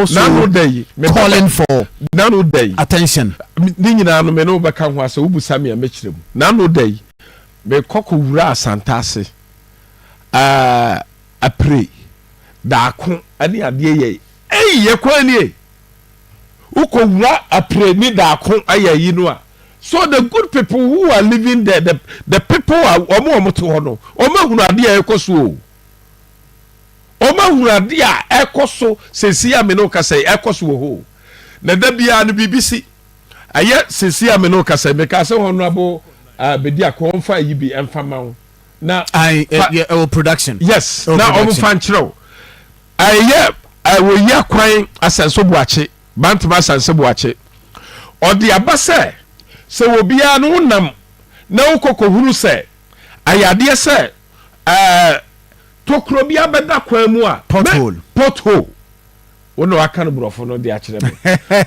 also calling for nano da yi attention. Ne nyinaa no, me ne wobɛka ho asɛ wobusa me a, mɛkyerɛ mu. Nano da yi mekɔ kɔwura Asantase, Apire Daako ne adeɛ yɛ ɛyi yɛ kwan nie. Wokɔwura Apire ne Daako ayɛ yi no a, so the good people who are living there, the people a wɔn te hɔ no, wɔn ahunu adeɛ a ɛkɔ so o. Wɔn ahunu adeɛ a ɛkɔ so sɛsi a me ne wo kasa yi, ɛkɔ so wɔ hɔ o. Na da biara no biribi si ɛyɛ. Sɛsi a me ne wo kasa yi, meka sɛ Honourable Bediako ɔmfa yi bi ɛmfa ma wo na ɛwɔ production. Yes, na ɔmo fa nkyerɛw ɛyɛ wɔyi akwan Asɛnso Buakye, Bantama Asɛnso Buakye. Ɔde aba sɛ obiara no wonam na wokɔ kɔhunu sɛ ayadeɛ sɛ tokuro bi abɛda kwan mu a, pothole. Pothole wo na waka no borɔfo no de akyerɛ me.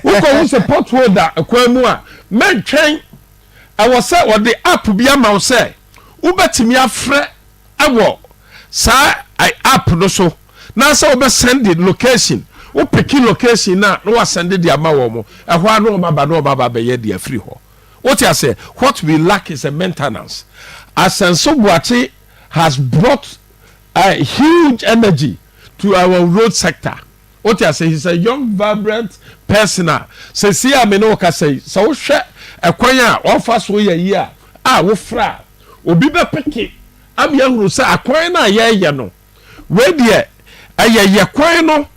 Wokɔhu sɛ pothole da kwan mu a, mɛntwɛn. Ɛwɔ sɛ wɔde app bi ama wo sɛ wobɛtumi afrɛ ɛwɔ saa app no so na sɛ wobɛsend location, wopick location na wasend de ama wɔ mo ɛhɔ a, na wɔn aba na wɔn aba bɛyɛ de afiri hɔ. Wote ase? What we lack is a maintenance. Asenso Buakye has brought a huge energy to our road sector. Wote ase? He's a young, vibrant person a sɛsi a me ne wo kasa yi, sɛ wohwɛ ɛkwan a ɔfa so yɛ yi a wofra a, obi bɛpick ama ahunu sɛ akwan no a yɛreyɛ no wei deɛ, ɛyɛ yɛ kwan no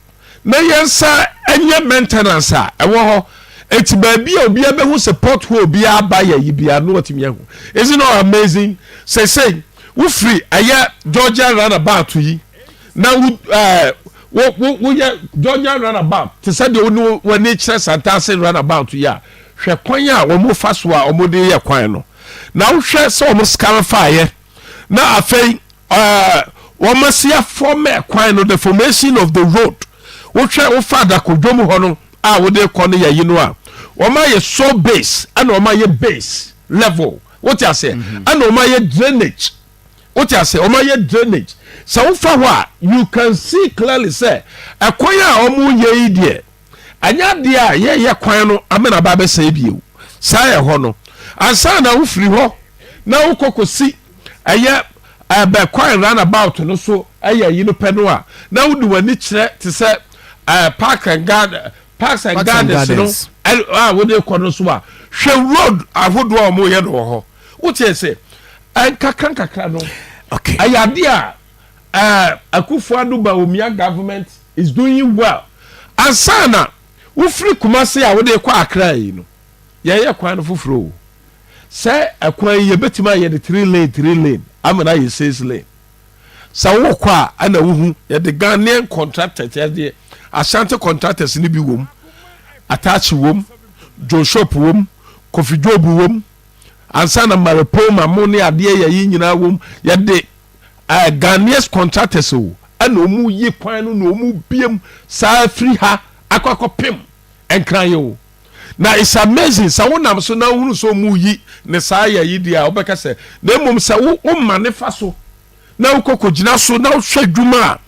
na yɛnsa nyɛ maintenance a ɛwɔ hɔ. Eti baabi a obiara bɛhu sɛ pothole biara aba yɛ yi biara no, wɔtumi ahu. Is it not amazing? Sɛsɛyi wofiri ɛyɛ Georgia roundabout yi na wo ɛɛ wo wo woyɛ Georgia roundabout te sɛ deɛ wo w'ani kyerɛ Santase roundabout yi a, hwɛ kwan a wɔn fa so a wɔn de yɛ kwan no, na wohwɛ sɛ wɔn scarify yɛ na afei wɔn asi aform kwan no, the formation of the road. Wohwɛ wofa Adakodwom hɔ no a wode kɔ no yɛ yi no a, wɔn ayɛ so base, ɛna wɔn ayɛ base level. Wote ase? Ɛna wɔn ayɛ drainage. Wote ase? Wɔn ayɛ drainage. Sɛ wofa hɔ a, you can see clearly sɛ ɛkwan a wɔn yɛ yi deɛ, ɛnyɛ adeɛ a yɛyɛ kwan no amena ba abɛsɛe bio. Saa yɛ hɔ no ansa na wofiri hɔ na wokɔ kɔsi ɛyɛ ɛbɛ kwan roundabout no so ɛyɛ yi no pɛ no a, na wode w'ani kyerɛ te sɛ Parks and Gardens no a wode kɔ no so a, hwɛ road ahodoɔ a wɔyɛ no wɔ hɔ. Wote sɛ nkakra nkakra no, ɛyɛ adeɛ a Akufo Addo Bawumia government is doing well. Ansa na wofiri Kumase a wode kɔ Akra yi no, yɛyɛ kwan no foforɔ o. Sɛ ɛkwan yi yɛbɛtumi ayɛ no three lane, three lane ama no ayɛ six lane. Sɛ wokɔ a, ɛna wohu yɛde Ghanaian contractors, yɛde Ashanti contractors no bi wɔ mu, Atachi wɔ mu, Joe Shop wɔ mu, Kofi Job wɔ mu, ansa na Maripoma mo ne adeɛ yɛ yi nyinaa wɔ mu. Yɛde Ghanaian contractors o, ɛna wɔn yi kwan no na wɔn biem saa firi ha akɔ akɔpem Nkran yɛ o. Na it's amazing sɛ wonam so na wohunu sɛ ɔmu yi ne saa yɛ yi deɛ a, wobɛka sɛ na mmom sɛ wo woma ne fa so na wokɔ kɔgyina so na wohwɛ adwuma a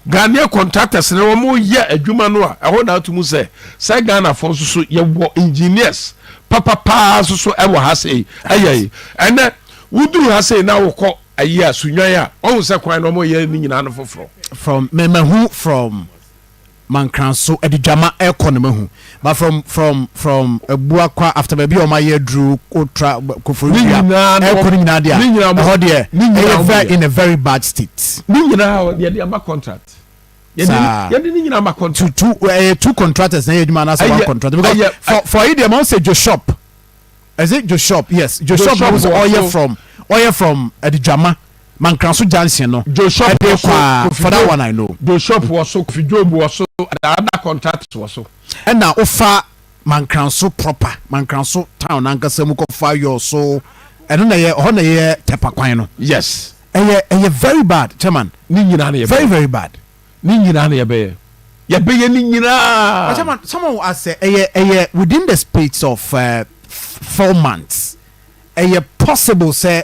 Ghanaian contractors ne wɔn yɛ adwuma no a, ɛhɔ na ato mu sɛ Ghanafoɔ nso so yɛwɔ engineers papapaa nso so ɛwɔ ha sei. Ɛyɛ yi ɛnɛ woduru ha sei na wokɔ ayi a Sunwan a, ɔhu sɛ kwan no wɔn yɛ ne nyinaa no foforɔ. From memahu from Mankranso Adidwama ɛkɔ no mahu, but from Abuakwa after baabi a ɔmo ayɛ aduru otra Koforidua ɛkɔ no nyinaa deɛ, ɛhɔ deɛ ɛyɛ very in a very bad state. Ne nyinaa yɛde ama contract. Yɛde ne nyinaa ama contract. Two ɛyɛ two contractors na ɛyɛ adwuma anaasɛ one contractor? Because for yi deɛ, ma sɛ Joe Shop, is it Joe Shop? Yes, Joe Shop na ɔyɛ from Adidwama Mankranso junction no. Joe Shop wɔ so, for that one I know. Joe Shop wɔ so, Kofi Job wɔ so, other contractors wɔ so. Ɛna wofa Mankranso proper, Mankranso town nankasa mu kɔfa yɔ so, ɛno na yɛ ɔhɔ na yɛ Tɛpa kwan no. Ɛyɛ very bad, chairman. Ne nyinaa na yɛ very, very bad. Ne nyinaa na yɛbɛyɛ ne nyinaa. Chairman, someone will ask sɛ ɛyɛ within the space of 4 months, ɛyɛ possible sɛ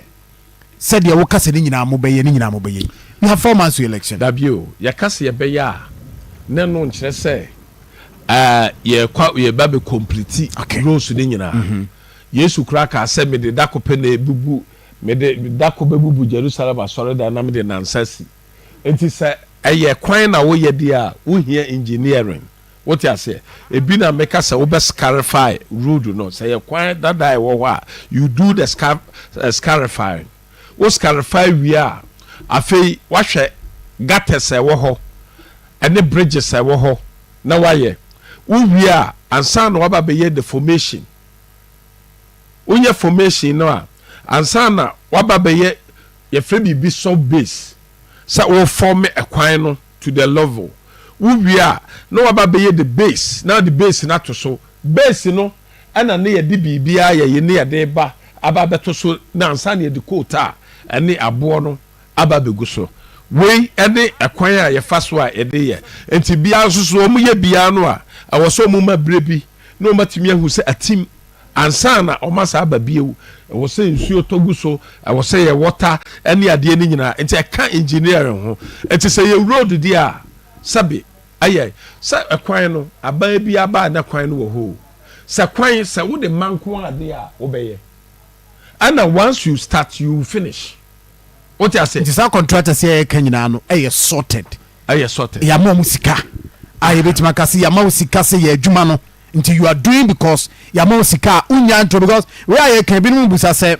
sɛdeɛ woka sɛ ne nyinaa mobɛyɛ, ne nyinaa mobɛyɛ? We have 4 months to election. Dabi o, yɛka sɛ yɛbɛyɛ a, ne no nkyerɛ sɛ Yɛkɔ yɛba bɛ complete roads ne nyinaa. Yesu koraa kaa sɛ, mede da ko pɛ na ebubu, mede da ko bɛbubu Jerusalem asɔredan na mede nansa si. Nti sɛ ɛyɛ kwan na woyɛ deɛ a, wohia engineering. Wote aseɛ? Ebi na meka sɛ wobɛ scarify road no. Sɛ yɛ kwan dada a ɛwɔ hɔ a, you do the scarifying. Wo scarify wie a, afei wahwɛ gutters a ɛwɔ hɔ ɛne bridges a ɛwɔ hɔ na wayɛ. Wowie a, ansa na waba bɛyɛ the formation. Wonyɛ formation no a, ansa na waba bɛyɛ, yɛfrɛ biribi sub base, sɛ wo form ɛkwan no to the level. Wowie a, na waba bɛyɛ the base, na the base no ato so. Base no ɛna ne yɛde biribiara yɛyɛ ne yɛde ba aba bɛto so na ansa na yɛde coal tar ɛne aboɔ no aba bɛgu so. Wei ɛne ɛkwan a yɛfa so a yɛde yɛ. Nti biara nso so, wɔn yɛ biara no a, ɛwɔ sɛ wɔn ma berɛ bi na wɔn atumi ahu sɛ atim ansa na wɔn asa aba bio. Ɛwɔ sɛ nsuo tɔ gu so, ɛwɔ sɛ yɛ water ɛne adeɛ no nyinaa. Nti ɛka engineering ho. Nti sɛ yɛ road deɛ a, sɛbi ɛyɛ sɛ ɛkwan no, aban bi aba a na kwan no wɔ hɔ o. Sɛ kwan sɛ wode ma nko adeɛ a wobɛyɛ, ɛna once you start, you finish. Wote ase? Nti saa contractors yɛ yɛka nyinaa no, ɛyɛ sorted? Ɛyɛ sorted. Yɛama ɔmo sika a yɛbɛtumi aka sɛ yɛama wo sika sɛ yɛ adwuma no, nti you are doing because yɛama wo sika a wonya nto, because wei a yɛka, ebinom busa sɛ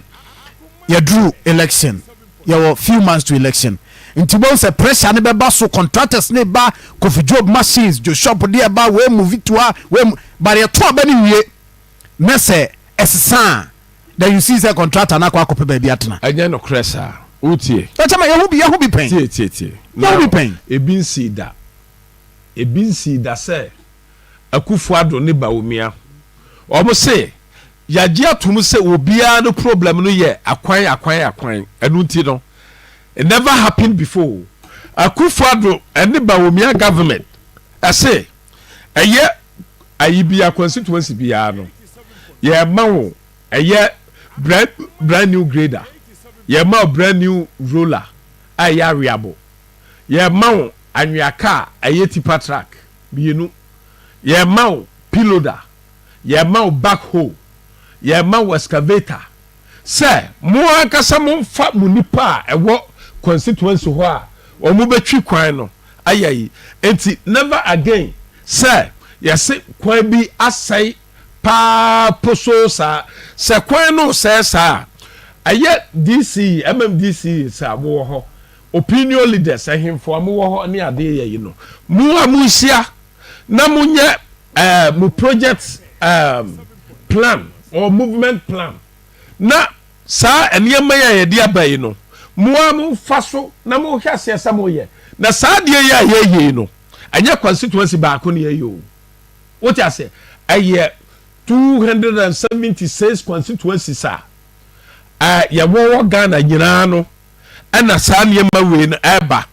yɛduru election, yɛwɔ few months to election, nti wɔn sɛ pressure ne bɛba so, contractors ne ba, Kofi Job machines, Joshop deɛ ba wei mu vitua wei mu, but yɛto aba ne wie na sɛ ɛsesa a, then you see sɛ contractor na akɔ akɔpɛ baabi atena. Ɛnyɛ nokorɛ saa. Wotie? Ɛkyɛ ma yɛho bi, yɛho bi pɛn. Tie, tie, tie. Yɛho bi pɛn. Ebi nsii da, ebi nsii da sɛ Akufo Addo ne Bawumia wɔn se yagye atom sɛ obiara no problem no yɛ akwan, akwan, akwan. Ɛno nti no, it never happened before. Akufo Addo ne Bawumia government ɛse ɛyɛ ayi bia, constituency biara no, yɛma wo ɛyɛ brand new grader, yɛma wo brand new roller a ɛyɛ aweabo, yɛma wo anwea car a ɛyɛ tipper truck mmienu, yɛma wo payloader, yɛma wo backhoe, yɛma wo excavator, sɛ mo ankasa momfa mo nipa a ɛwɔ constituency hɔ a wɔn bɛtwi kwan no ayɛ yi. Nti never again sɛ yɛse kwan bi asɛe paa poso saa. Sɛ kwan no sɛɛ saa a, ɛyɛ DCE, MMDC sɛ a mowɔ hɔ, opinion leaders, ahemfo a mowɔ hɔ ne adeɛ yɛ yi no, mo a monhyia na monyɛ mo project plan or movement plan, na saa nneɛma yi a yɛde aba yi no, mo a momfa so na mohwɛ aseɛ sɛ moyɛ. Na saa adeɛ yi a yɛyɛ yi no, ɛnyɛ constituency baako ne yɛyɛ o. Wote aseɛ? Ɛyɛ 276 constituencies a yɛwɔ wɔ Ghana nyinaa no ɛna saa nneɛma wei no ɛba.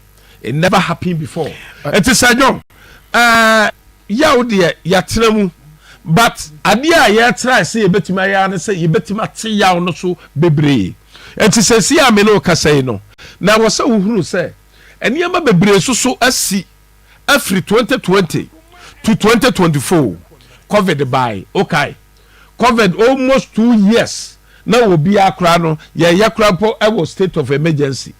It never happened before. Ɛti sɛ John, yaw deɛ yɛatena mu, but adeɛ a yɛtra sɛ yɛbɛtumi ayɛ ne sɛ yɛbɛtumi ate yaw no so bebree. Ɛnti sɛ si a me ne wo kasa yi no, na wɔ sɛ wohunu sɛ nneɛma bebree nso so asi afiri 2020 to 2024. Covid bae, okay, COVID almost 2 years na obiara koraa no yɛyɛ koraa mpo ɛwɔ state of emergency,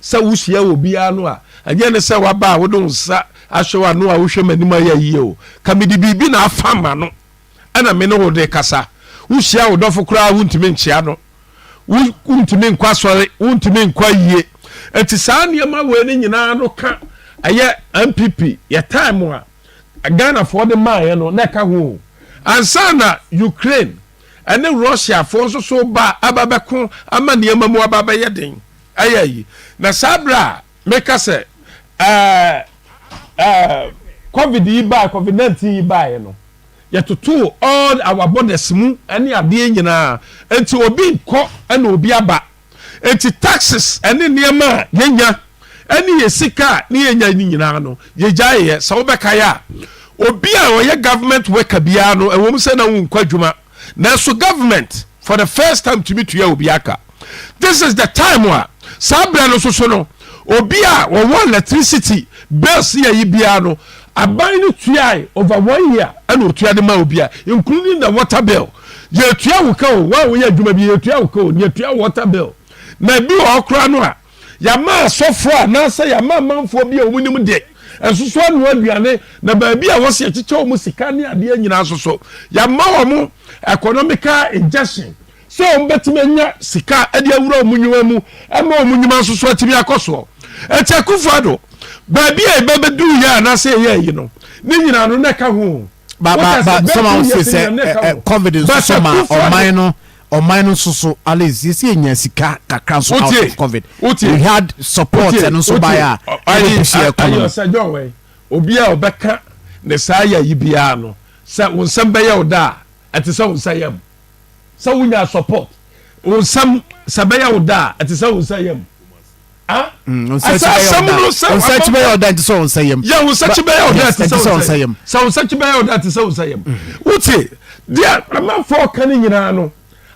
sɛ wohyia obiara no a, ɛnyɛ ne sɛ waba a wode wo nsa ahyɛ w'ano a wohwɛ m'anim ayɛ yie o, ka mede biribi na afa ma no ɛna me ne wo de kasa. Wohyia wo dɔfo koraa, wontumi nkyea no, wontumi nkɔ asɔre, wontumi nkɔ ayie. Nti saa nneɛma wei no nyinaa no ka ɛyɛ NPP yɛ time a Ghanafoɔ de maayɛ no na ɛka ho o. Ansa na Ukraine ɛne Russiafoɔ nso so ba aba bɛko ama nneɛma mu aba bɛyɛ den ɛyɛ yi. Na saa berɛ a meka sɛ ɛɛ ɛɛ COVID yi baa, COVID-19 yi baeɛ no, yɛtoto all our borders mu ɛne adeɛ nyinaa, nti obi nkɔ ɛna obi aba, nti taxes ɛne nneɛma a yɛnya ɛne yɛ sika a ne yɛnya ne nyinaa no, yɛgya yɛ. Sɛ wobɛka yɛ a, obi a ɔyɛ government worker biara no, ɛwɔ mu sɛ na wonkɔ adwuma, nanso government for the first time tumi tua obi aka. This is the time a saa berɛ no soso no, obi a wɔwɔ electricity bills yɛ yi biara no. Aban no tuae over one year ɛna otua de ma obia including the water bill. Yɛtua wo ka o, wo a woyɛ adwuma bi yɛtua wo ka o, yɛtua water bill. Na ebi wɔ hɔ koraa no a yɛama asɔfoɔ anaasɛ yɛama amanfoɔ bi a wɔn nim de nso so anoa aduane na baabi a wɔsi ɛkyekyɛ wɔn sika ne adeɛ nyinaa nso so yɛama wɔn economical injection sɛ wɔbɛtumi anya sika de awura wɔn nnwuma mu ma wɔn nnwuma nso so atumi akɔ soɔ. Ɛti Akufo Addo, baabi a yɛbɛbɛduru yɛ anaasɛ yɛyɛ yi no, ne nyinaa no na ɛka ho. Ba ba ba somehow say sɛ COVID nso so ma ɔman no ɔman no nso so at least yɛsi enya sika kakra nso out of COVID. We had support ɛno nso ba yɛ a ɛbɛ push yɛ economy. Ayi ɔsɛ John wɛ obi a ɔbɛka ne saa yɛ yi biara no sɛ wo nsɛm bɛyɛ wo da a ɛte sɛ wo nsa yam. Sɛ wo nya support wo nsam sɛ bɛyɛ wo da a ɛte sɛ wo nsa yam. Ah? Mm, nsa akyi bɛyɛ ɔda. Wo nsa akyi bɛyɛ ɔda nti sɛ wo nsa yam. Yɛ wo nsa akyi bɛyɛ ɔda ɛte sɛ wo nsa yam. Sɛ wo nsa akyi bɛyɛ ɔda ɛte sɛ wo nsa yam. Wote deɛ amanfoɔ ka no nyinaa no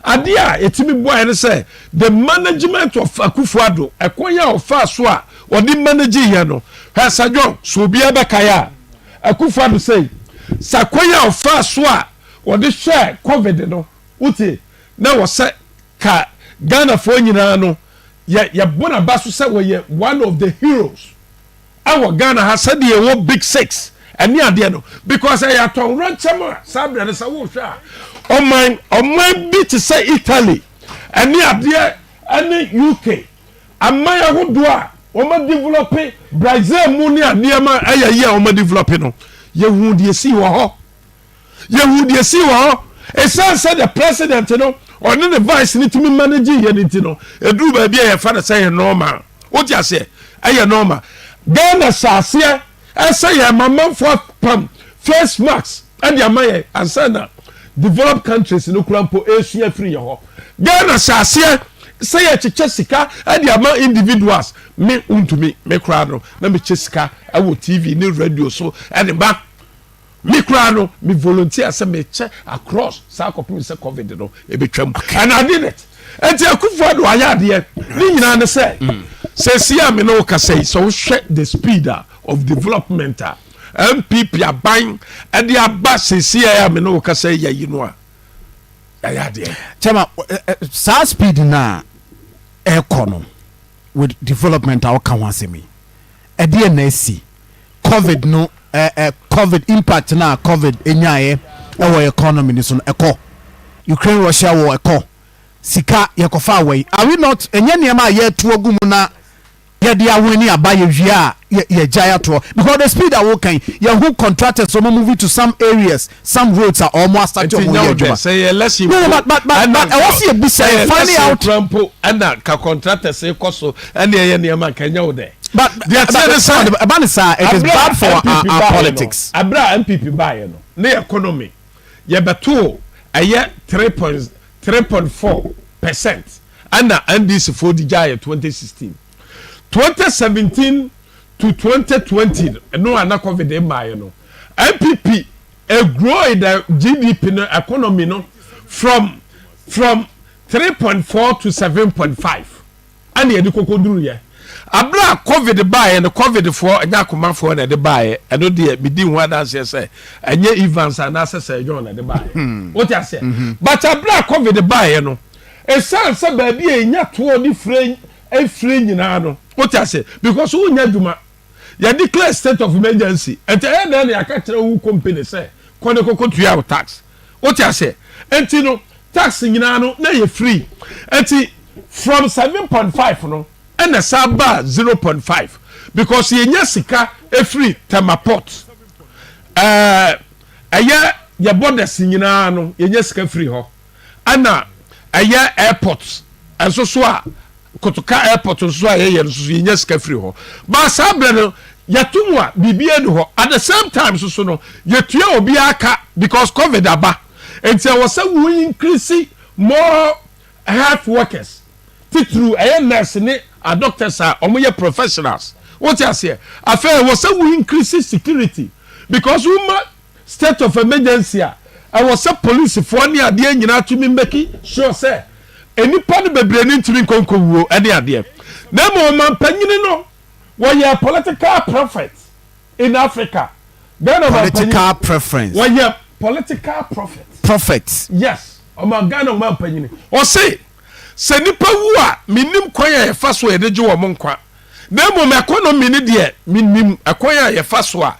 adeɛ a ɛtumi boaeɛ no sɛ the management of Akufo-Addo ɛkwan a ɔfaa so a ɔde manage yɛ no hwɛ Sir John so obiara bɛkae a Akufo-Addo sɛ sɛ kwan a ɔfaa so a wɔde hwɛɛ covid no wotie na wɔ sɛ ka Ghanafoɔ nyinaa no yɛ yɛbɔ n'aba so sɛ wɔyɛ one of the heroes ɛwɔ Ghana ha sɛdeɛ ɛwɔ big six ɛne adeɛ no because ɛyɛ atɔnwrɛnkyɛm a saa berɛ no sɛ wohwɛ a ɔman ɔman bi te sɛ Italy ɛne adeɛ ɛne UK aman ahodoɔ a wɔn adevelope Brazil mu ne adeɛ ma ɛyɛ yie a wɔn adevelope no yɛhu deɛ si wɔ hɔ. Yɛhuu deɛ ɛsii wɔ hɔ. Ɛsiane sɛ the president no, ɔne ne vice no tumi manage yɛ no nti no, ɛduru baabi a yɛfa no sɛ ɛyɛ normal. Wote aseɛ? Ɛyɛ normal. Ghana hyɛ aseɛ ɛsɛ yɛn ma amanfoɔ apam face mask ɛde ama yɛn ansa na developed countries no kura mpo ɛresua firi yɛn hɔ. Ghana hyɛ aseɛ sɛ yɛkyekyɛ sika ɛde ama individuals. Me wontumi, me koraa no na mekyɛ sika ɛwɔ TV ne radio so ɛde ma. Me koraa no, me volunteer sɛ mekyɛ across saa kɔpem sɛ covid no ɛbɛtwam and I did it. Nti Akufo Addo ayɛ adeɛ ne nyinaa ne sɛ mm. sɛsi a me ne wo kasa yi sɛ wohwɛ the speed a of development a NPP aban ɛde aba sɛsi a me ne wo kasa yi yɛyi no a ɛyɛ adeɛ. Kyɛma saa speed no a ɛkɔ no with development a woka ho asɛm yi ɛdeɛ na asi Covid no ɛ ɛ covid impact no a covid nyaeɛ ɛwɔ economy no so no ɛkɔ Ukraine Russia war ɛkɔ sika yɛkɔfa awɔ yi are we not ɛnyɛ nneɛma a yɛto agu mu na yɛde awɛni aba yɛwie a yɛgyae atoɔ because the speed a wokan yɛho contractors wɔn moving to some areas some roads a wɔn asate wɔn yɛ adwuma no but but but but ɛwɔ si ebusa yɛ finding out. Sɛ mpo ɛna ka contractors kɔ so ɛna ɛyɛ nneɛma nka ɛnyɛ wo dɛ. But deɛ teɛ ne sɛ ɛba ne saa it is bad for our, our politics. Abira a NPP baayɛ no ne economy yɛbɛtoo ɛyɛ 3.3.4% ɛna NDC foɔ di gyaa yɛ 2016 2017 to 2020 no a na covid mmaayɛ no NPP grow the GDP no economy no from 3.4 to 7.5. Ɛna yɛde kɔkɔduruiɛ. Aberɛ a covid baeɛ no, covid foɔ, ɛnyɛ akomafoɔ na ɛde baeɛ, ɛno deɛ medi ho adanseɛ sɛ ɛnyɛ Evans anaasɛ Sir John na ɛde baeɛ. Hmm. Wote aseɛ? Mhm. But aberɛ a covid baeɛ no, ɛsiane sɛ baabi a ɛnya toɔ ne fire efire nyinaa no, wote aseɛ? Because wonya adwuma. Yɛ declare state of emergency. Ɛnti ɛyɛ dɛn na yɛaka kyerɛ wo company sɛ kɔ ne kɔkɔ tua wo tax. Wote aseɛ? Enti no tax nyinaa no na ɛyɛ free. Enti from 7.5 no ɛna ɛsan baa 0.5 because yɛnya sika ɛfiri Tema port. Ɛɛ ɛyɛ yɛ borders nyinaa no yɛnya sika firi hɔ. Ɛna ɛyɛ airport nso so a Kotoka airport nso a yɛyɛ no nso so yɛnya sika firi hɔ. But saa berɛ no yɛto mu a biribiara ni hɔ. At the same time nso so no yɛtua obiara ka because covid aba. Nti ɛwɔ sɛ wo increase more health workers titiriw ɛyɛ nurse ne a doctors a wɔyɛ professionals. Wote aseɛ? Afei ɛwɔ sɛ wo increase security because woma state of emergency a, ɛwɔ sɛ polisifoɔ ne adeɛ nyinaa tumi make sure sɛ nnipa no bebree no ntumi nkɔ nkɔwuo ne adeɛ. Na mmom ɔmampanyini no, wɔyɛ political prophet in Africa. Ghana ɔmanpanyin. Political preference. Wɔyɛ political prophet. Prophet. Yes, ɔma Ghana ɔmanpanyin. Ɔse sɛ nipa wu a, mennim kwan a yɛfa so a yɛde gye wɔn nkwa. Na mmom economy no deɛ, menim ɛkwan a yɛfa so a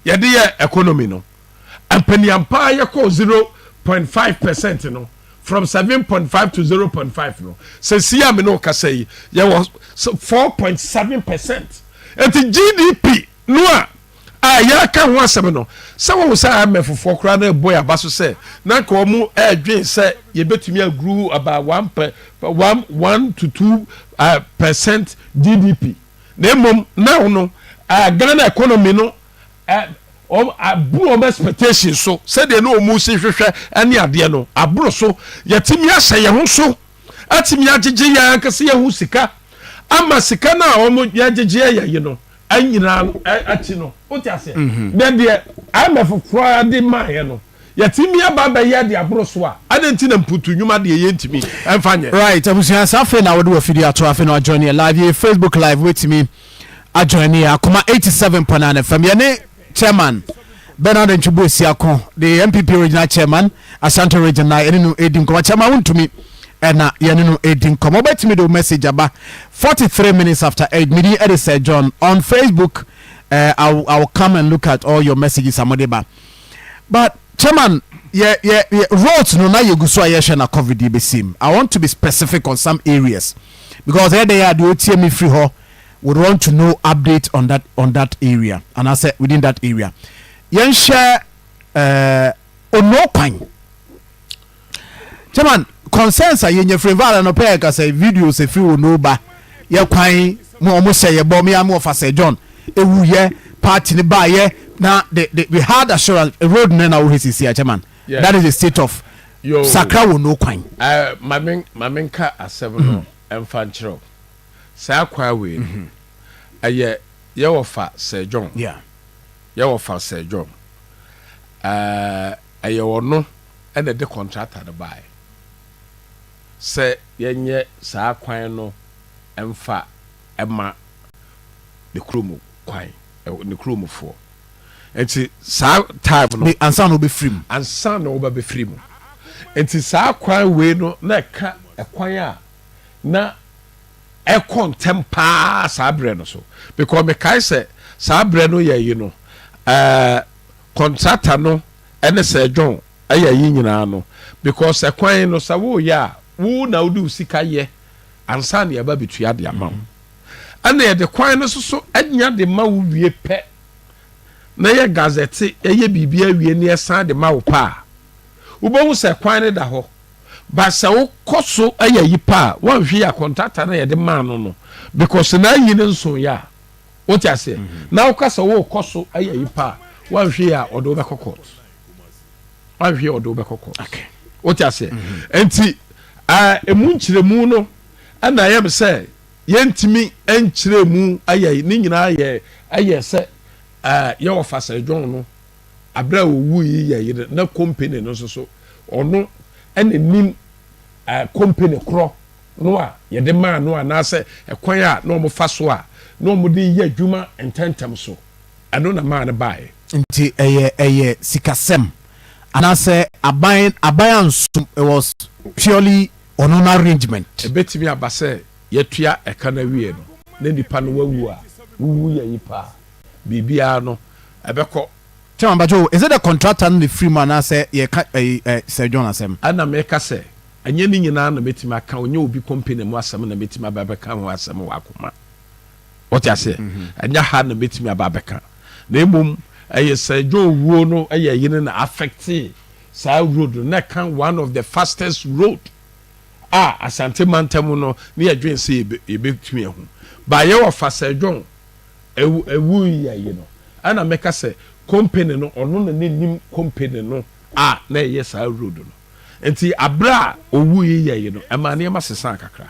yɛde yɛ economy no. Ampaniampaa yɛkɔɔ 0.5% no, from 7.5 to 0.5 no, sɛsi a me ne wo kasa yi, yɛwɔ 4.7%. Enti GDP no a a yɛreka ho asɛm no, sɛ woahu sɛ IMF foɔ koraa no rebɔ yɛn aba so sɛ na anka wɔn redwen sɛ yɛbɛtumi aguru about one per, one, one to two uh, percent GDP. Na mmom now no, uh, Ghana economy no uh, wɔn aboro wɔn expectation so sɛdeɛ na wɔn si hwehwɛ ne adeɛ no aboro so. Yɛtumi ahyɛ yɛn ho so atumi agyegye yɛn ankasa yɛn ho sika ama sika no a wɔn yɛgyegye yɛ yi no nyinaa no akyi no wote aseɛ mhm. na deɛ IMF koraa de maayɛ no yɛtumi aba abɛyɛ de aboro so a adɛn nti na mputu nnwuma deɛ yɛntumi ɛmfa nyɛ. Right abusua saa afei na wode wafidi ato afei na wajoin yɛ live yɛ Facebook live wetumi ajoin yɛ akoma 87.9 FM yɛne chairman Bernard Ntwibu Esiako the NPP regional chairman Ashanti region na yɛne no edi nkɔmɔ. Chairman wontumi ɛna yɛne no edi nkɔmɔ. Wobɛtumi de wo message aba 43 minutes after 8. Medi ɛde Sir John on Facebook. I will come and look at all your messages amode ba. But chairman, yɛ yɛ yɛ roads no na yɛgu so a yɛhwɛ na COVID yi bɛsim. I want to be specific on some areas because ɛyɛ dɛ yɛ adeɛ otie mi firi hɔ would want to know update on that area and I said within that area. Yɛnhwɛ ono kwan. Chairman, concerns a yɛnya firi nfa no pɛɛ kasa videos efiri ono ba yɛ kwan mu ɔmo hyɛ yɛ bɔ mi amu ɔfa Sir John ewu yɛ party ne ba yɛ na the we had assurance road ne na wohɛ sisi a chairman. Yeah. That is the state of Yo. Sakra wɔ no kwan. Maame nka asɛm no ɛmfa nkyerɛw saa kwan wei no ɛyɛ yɛwɔ fa Sir John. Yɛwɔ fa Sir John, ɛyɛ ɔno ɛna ɛde contractor no baeɛ sɛ yɛnyɛ saa kwan no ɛmfa ɛma ne kurom kwan, ne kuromfoɔ. Nti saa time no ansa na wobɛfiri mu. Ansa na wɔba bɛfiri mu. Nti saa kwan wei no na ɛka ɛkwan a na ɛkɔ ntɛm paa saa berɛ no so, because mekae sɛ saa berɛ no yɛ yi no contractor no ɛne Sir John ɛyɛ yi nyinaa no, because ɛkwan no sɛ woyɛ a, wo na wode wo sika yɛ ansa na yɛba bɛtua de ama wo. Ɛna yɛde kwan no soso anya de ma wo wie pɛ na yɛ gazette ɛyɛ biribi awie ne yɛsan de ma wo pa a, wobɛhu sɛ kwan no da hɔ ba. Sɛ wokɔ so ɛyɛ yi pa a, wɔnhwɛ yɛ a, contractor no yɛde maa no, because na ayi no nso yɛ a, wote aseɛ, na woka sɛ wokɔ so ɛyɛ yi pa a, wɔnhwɛ yɛ a, ɔde wobɛkɔ court. Wɔnhwɛ yɛ, ɔde wobɛkɔ court. Wote aseɛ? Nti emu nkyerɛmu no ɛna ɛyɛ me sɛ yɛntumi nkyerɛ mu ayɛ ne nyinaa yɛ ɛyɛ sɛ yɛwɔ fa Sir John no abere a owu yi yɛ yere na company no nso so ɔno ɛna nim company korɔ no a yɛde maa no anaasɛ ɛkwan a na wɔn fa so a na wɔn de yɛ adwuma ntɛntɛm so, ɛno na maa no baeɛ. Nti ɛyɛ sikasɛm anaasɛ aban ansom, it was purely ɔno no arrangement? Ebetumi aba sɛ yɛtua ɛka no awie no na nipa no wawu a, wuwu yɛ yi paa biribiara no ɛbɛkɔ. Chairman Bajo, is it the contractor no na efiri mu anaasɛ yɛka ɛyi ɛ Sir John asɛm? Ɛna meka sɛ ɛnyɛ ne nyinaa na mɛtumi aka. Ɔnyɛ obi company mu asɛm na mɛtumi aba bɛka ho asɛm wɔ akoma. Wɔte aseɛ? Ɛnyɛ ha na mɛtumi aba abɛka, na mmom ɛyɛ Sir John wuo no ɛyɛ yene na affect saa road no na ɛka one of the fastest road a Asante mantam no ne yɛdwen sɛ yɛbɛtumi ahu ba yɛwɔ fa Sir John ewu yɛ yi no. Ɛna mɛka sɛ company no, ɔno na ne nim company no a na ɛyɛ saa road no. Nti abere a owu yi yɛ yi no, ɛma nneɛma sesan kakra.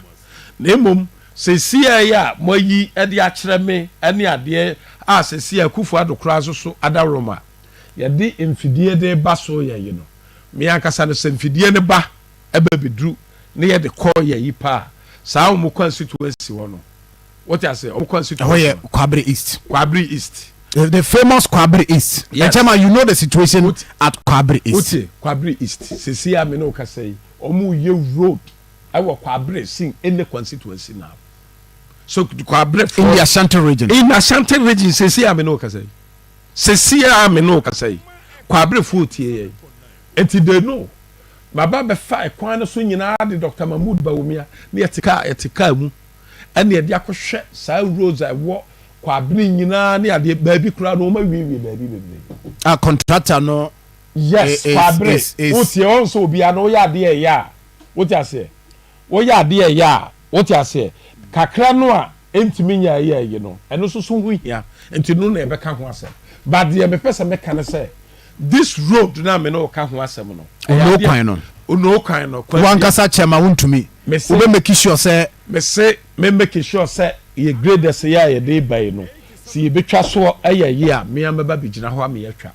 Na mmom sɛsia yi a moayi de akyerɛ me ne adeɛ a sɛsia Akufo Addo koraa nso so adaworoma yɛde mfidie de ba so yɛ yi no, me ankasa no sɛ mfidie no ba ɛbɛ bɛduru ne yɛde kɔ yɛ yi pa a, saa wɔn constituency hɔ no, wote ase, wɔn constituency ɛhɔ yɛ Kwabre East. Kwabre East. The famous Kwabre East. Yes. Chairman, you know the situation at Kwabre East. Wotie, Kwabre East, seesei a me ne wo kasa yi, wɔreyɛ road wɔ Kwabre sin any constituency now. So Kwabre for. In the Ashanti region. In Ashanti region, seesei a me ne wo kasa yi. Seesei a me ne wo kasa yi, Kwabre foɔ tie yɛn. Enti they know. Maba bɛfa ɛkwan no so nyinaa de Doctor Mahmood Bawumia ne yɛte kaa yɛte kaa mu ɛne yɛde akɔhwɛ saa roads a ɛwɔ Kwabene nyinaa ne adeɛ baabi koraa no wɔn awiewie baabi bebree. Ah contractor no. Yes Kwabere wotie wɔn sɛ obiara no woyɛ adeɛ ɛyɛ a wote aseɛ woyɛ adeɛ ɛyɛ a wote aseɛ kakra no a ɛntumi nyɛ ɛyɛ ɛyi no ɛno nso so ho hia nti no na yɛbɛka ho asɛm but deɛ mepɛ sɛ meka ne sɛ this road no a me ne wo ka ho asɛm no ɛyɛ adeɛ kwan no ono kwan no wankasa kyɛ ma wontumi wobɛ make sure sɛ mese me make sure sɛ yɛ graders yi a yɛde ba yi no sɛ yɛbɛtwa soɔ ɛyɛ yie a me ara mɛba bɛgyina hɔ ama yɛatwa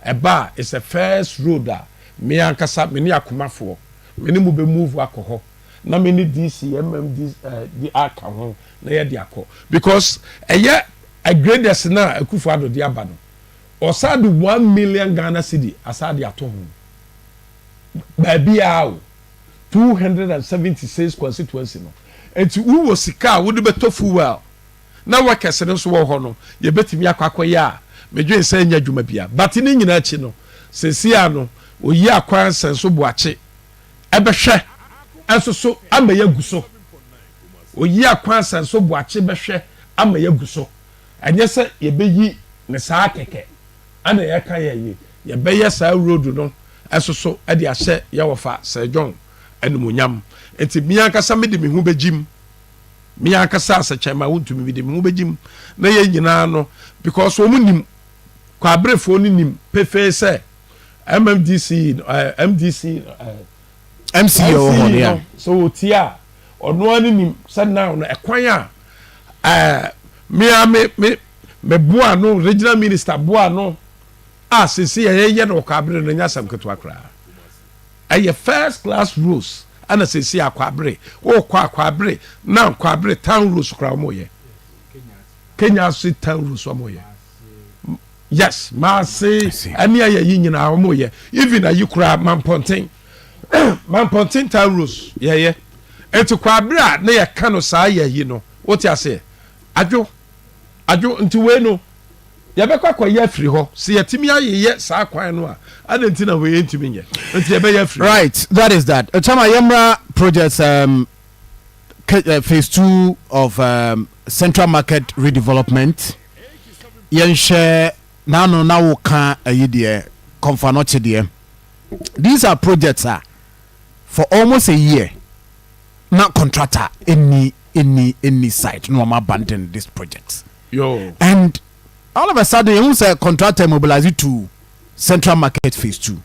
ɛba a it's a first road a me ankasa me ne akomafoɔ me ne mo bɛ move akɔ hɔ na me ne DC MMD eh, aka ho na yɛde akɔ because ɛyɛ graders no a Akufo Addo de aba no ɔsan de 1 million Ghana cedi asan de ato ho baabiara o, 276 constituency no. Nti wowɔ sika a wode bɛtɔ fuel na workers no nso wɔ hɔ no, yɛbɛtumi akɔ akɔyɛ a medwen sɛ ɛnyɛ adwuma bia. But ne nyinaa akyi no, seesei a no oyi akwan nsɛnso boakye ɛbɛhwɛ nso so ama yɛagu so. Oyi akwan nsɛnso boakye bɛhwɛ ama yɛagu so. Ɛnyɛ sɛ yɛbɛyi ne saa kɛkɛ ɛna yɛka yɛ yi. Yɛbɛyɛ saa road no nso so de ahyɛ yɛ wɔfa Sir John animuonyam. Nti me ankasa mede me ho bɛgyim. Me ankasa as a chairman wontumi mede me ho bɛgyim na yɛn nyinaa no because wɔn nim, Kwaberefoɔ no nim pefee sɛ MMDC, MDC, MC wɔ hɔ no, no sɛ wɔtie a ɔno ara nim sɛ now no ɛkwan a me a me me me boa no regional minister boa no a sese yɛyɛ no wɔ Kwaabere no nyɛ asɛm ketewa koraa. Ɛyɛ first class roads ɛna sese Akwaabere wɔkɔ Akwaabere na Kwaabere town roads koraa wɔn yɛ Kenya ase town roads wɔn yɛ, yes, maase ɛne ayɛ yi nyinaa wɔn yɛ, even ayi koraa Mampɔnten Mampɔnten town roads yɛyɛ. Eti Kwaabere a ne yɛka no saa yɛ yi no, wote aseɛ adwo adwo. Nti wei no yɛbɛkɔ akɔyɛ afiri hɔ sɛ yɛtumi ayeyɛ saa kwan no a, adɛn nti na wei yɛntumi nyɛ? Nti yɛbɛyɛ afiri hɔ. Right, that is that. Chairman, yɛmmra projects phase two of Central Market redevelopment. Yɛnhwɛ n'ano na woka ayi deɛ Kɔmfo Anokye deɛ. These are projects a for almost a year na contractor ɛnni site na wɔn abandon this project. Yo. And all of a sudden yɛhu sɛ contractor mobilize to Central Market phase two.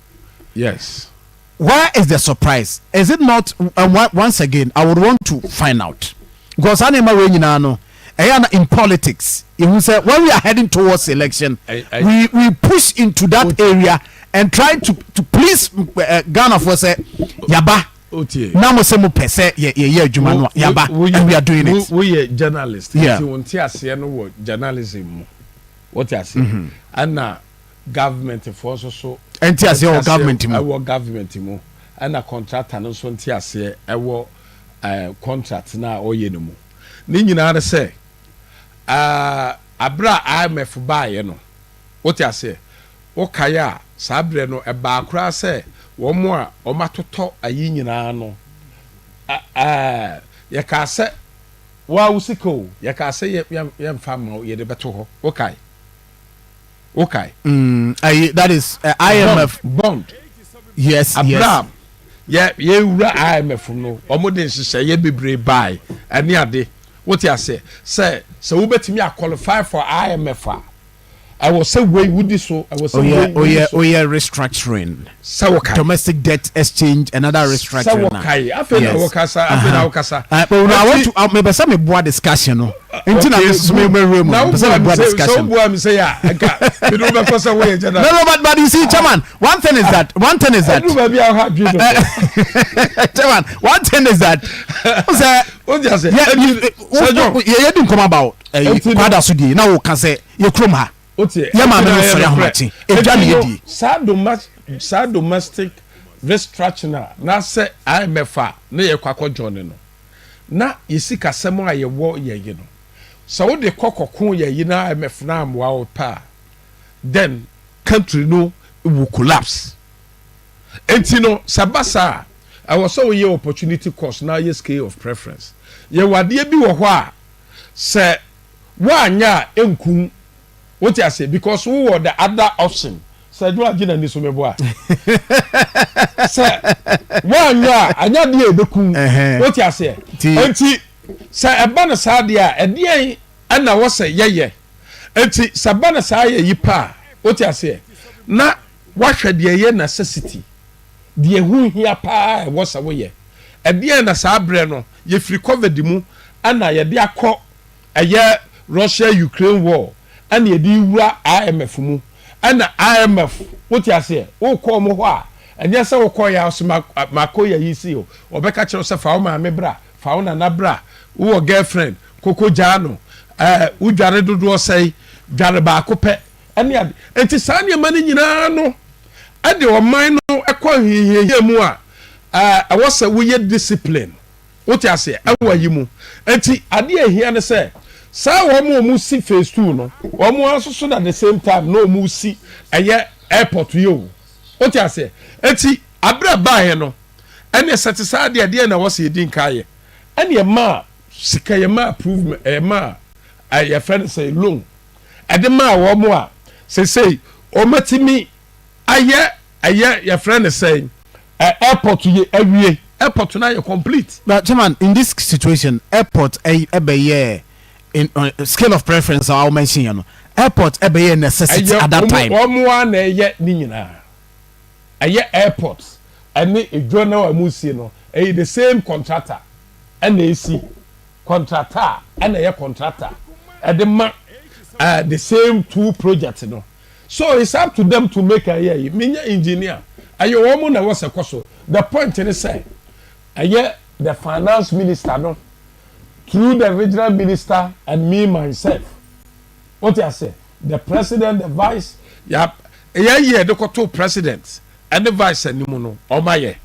Where is the surprise? Is it not? And once again, I would want to find out because saa nneɛma wei nyinaa no ɛyɛ na in politics yɛhu sɛ when we are heading towards election, we push into that area and try to please Ghana for sɛ yaba na mo sɛ mo pɛ sɛ yɛyɛ adwuma no, yaba and we are doing it. Woyɛ journalist, nti wo nte aseɛ no wɔ journalism mu, wote aseɛ, ɛna government foɔ nso so ɛnte aseɛ wɔ government mu. Ɛwɔ government mu, ɛna contractor no nso nte aseɛ ɛwɔ contract no a ɔyɛ no mu. Ne nyinaa ne sɛ abere a IMF baeɛ no, wote aseɛ, wokaeɛ a saa berɛ no ɛbaa koraa sɛ wɔn a wɔn atotɔ ayi nyinaa no, yɛkaa sɛ waa wo sika o, yɛkaa sɛ yɛmfa ma wo, yɛde bɛto hɔ, wokae, wokae? Ayi, that is IMF bond. Yes. Abraham yɛ yɛwura IMF no, wɔn de nhyehyɛeɛ bebree bae ɛne ade, wote aseɛ, sɛ wobɛtumi a qualify for IMF a, ɛwɔ sɛ wei wodi so, ɛwɔ sɛ wei wodi so. Oyɛ restructuring. Sɛ wɔkae. Domestic debt exchange, another restructuring. Sɛ wɔkae, afei na wɔkasa, afei na wɔkasa. But I want to mepɛ sɛ meboa discussion no nti na me me mewura mu, mepɛ sɛ meboa discussion. Sɛ wobua mi sɛ yɛ a, nka mede wobɛkɔ sɛ woyɛ general. No, but you see, chairman, one thing is that ɛdu baabi a woha dwe no. Chairman, one thing is that sɛ o ti ase. Yɛ yɛ di nkɔmɔ about ɛyi Kwadaso die na wo ka sɛ yɛ kurom ha. Yɛ maame no sɔre ahomakye edwa na yɛdie. Saa domestic restructuring a na sɛ IMF a na yɛkɔ akɔ join no, na yɛ sikasɛm a yɛwɔ yɛ yi no, sɛ wode kɔ kɔko yɛ yi na IMF no ammoa wo pɛ a, then country no will collapse. Enti no sɛ ɛba saa a, ɛwɔ sɛ woyɛ opportunity cost na woyɛ scale of preference. Yɛwɔ adeɛ bi wɔ hɔ a sɛ woanyɛ a ɛnku wo. Wote aseɛ? Because wowɔ the other option. Sɛ adwuma agye n'ani so meboa. Sɛ woanyɛ a, anyɛ adeɛ a ɛbɛku wo. Wote aseɛ? Enti sɛ ɛba no saa deɛ a, ɛdeɛn ɛna wɔ sɛ yɛyɛ? Enti sɛ ɛba no saa yɛ yi pɛ a, wote aseɛ? Na woahwɛ deɛ ɛyɛ necessity, deɛ ɛho hia paa a ɛwɔ sɛ woyɛ. Ɛdeɛn na saa berɛ no, yɛfiri covid mu ɛna yɛde akɔ ɛyɛ Russia Ukraine war ɛna yɛde rewura IMF mu, ɛna IMF, wote aseɛ, wokɔ wɔn hɔ a, ɛnyɛ sɛ wokɔeɛ a wose makɔ yɛ yi sei o, wɔbɛka kyerɛ wo sɛ fa wo maame bra, fa wo nana bra, wowɔ girlfriend, koko gyaa no, ɛɛ wodware dodoɔ sɛe, dware baako pɛ, ɛne ade. Nti saa nneɛma no nyinaa no ɛde ɔman no kɔ ahohiahia mu a, ɛɛ ɛwɔ sɛ woyɛ discipline. Wote aseɛ? Ɛwɔ ayi mu. Nti adeɛ a ɛhia ne sɛ, saa wɔn a wɔn si phase 2 no, wɔn ara nso so na the same time na wɔn si ɛyɛ airport yi o. Wote aseɛ? Nti abere a baeɛ no, ɛne sɛ te saa adeɛ deɛ na ɛwɔ sɛ yɛdi nka yɛ. Ɛne ɛmaa sika, yɛmaa approve, ɛmaa yɛfrɛ no sɛ loan, ɛde maa wɔn a sesei wɔatumi ayɛ ɛyɛ yɛfrɛ no sɛn airport yɛ awie, airport no ayɛ complete. But chairman, in this situation airport ɛbɛyɛ in scale of preference a wo mention yɛ no, airport ɛbɛyɛ necessity at that time. Ɛyɛ wɔn ara na ɛyɛ ne nyinaa, ɛyɛ airport ɛne edwa no a wɔn si no, ɛyɛ the same contractor ɛna esi, contractor ɛna ɛyɛ contractor ɛde ma the same two project no. So it's up to them to make ɛyɛ yi, menyɛ engineer, ɛyɛ wɔn na ɛwɔ sɛ kɔ so. The point ne sɛ ɛyɛ the finance minister no through the regional minister and me myself, wote ase, the president, the vice, ya ɛyɛ yɛ de kɔto president ɛne vice anim no, wɔn ayɛ.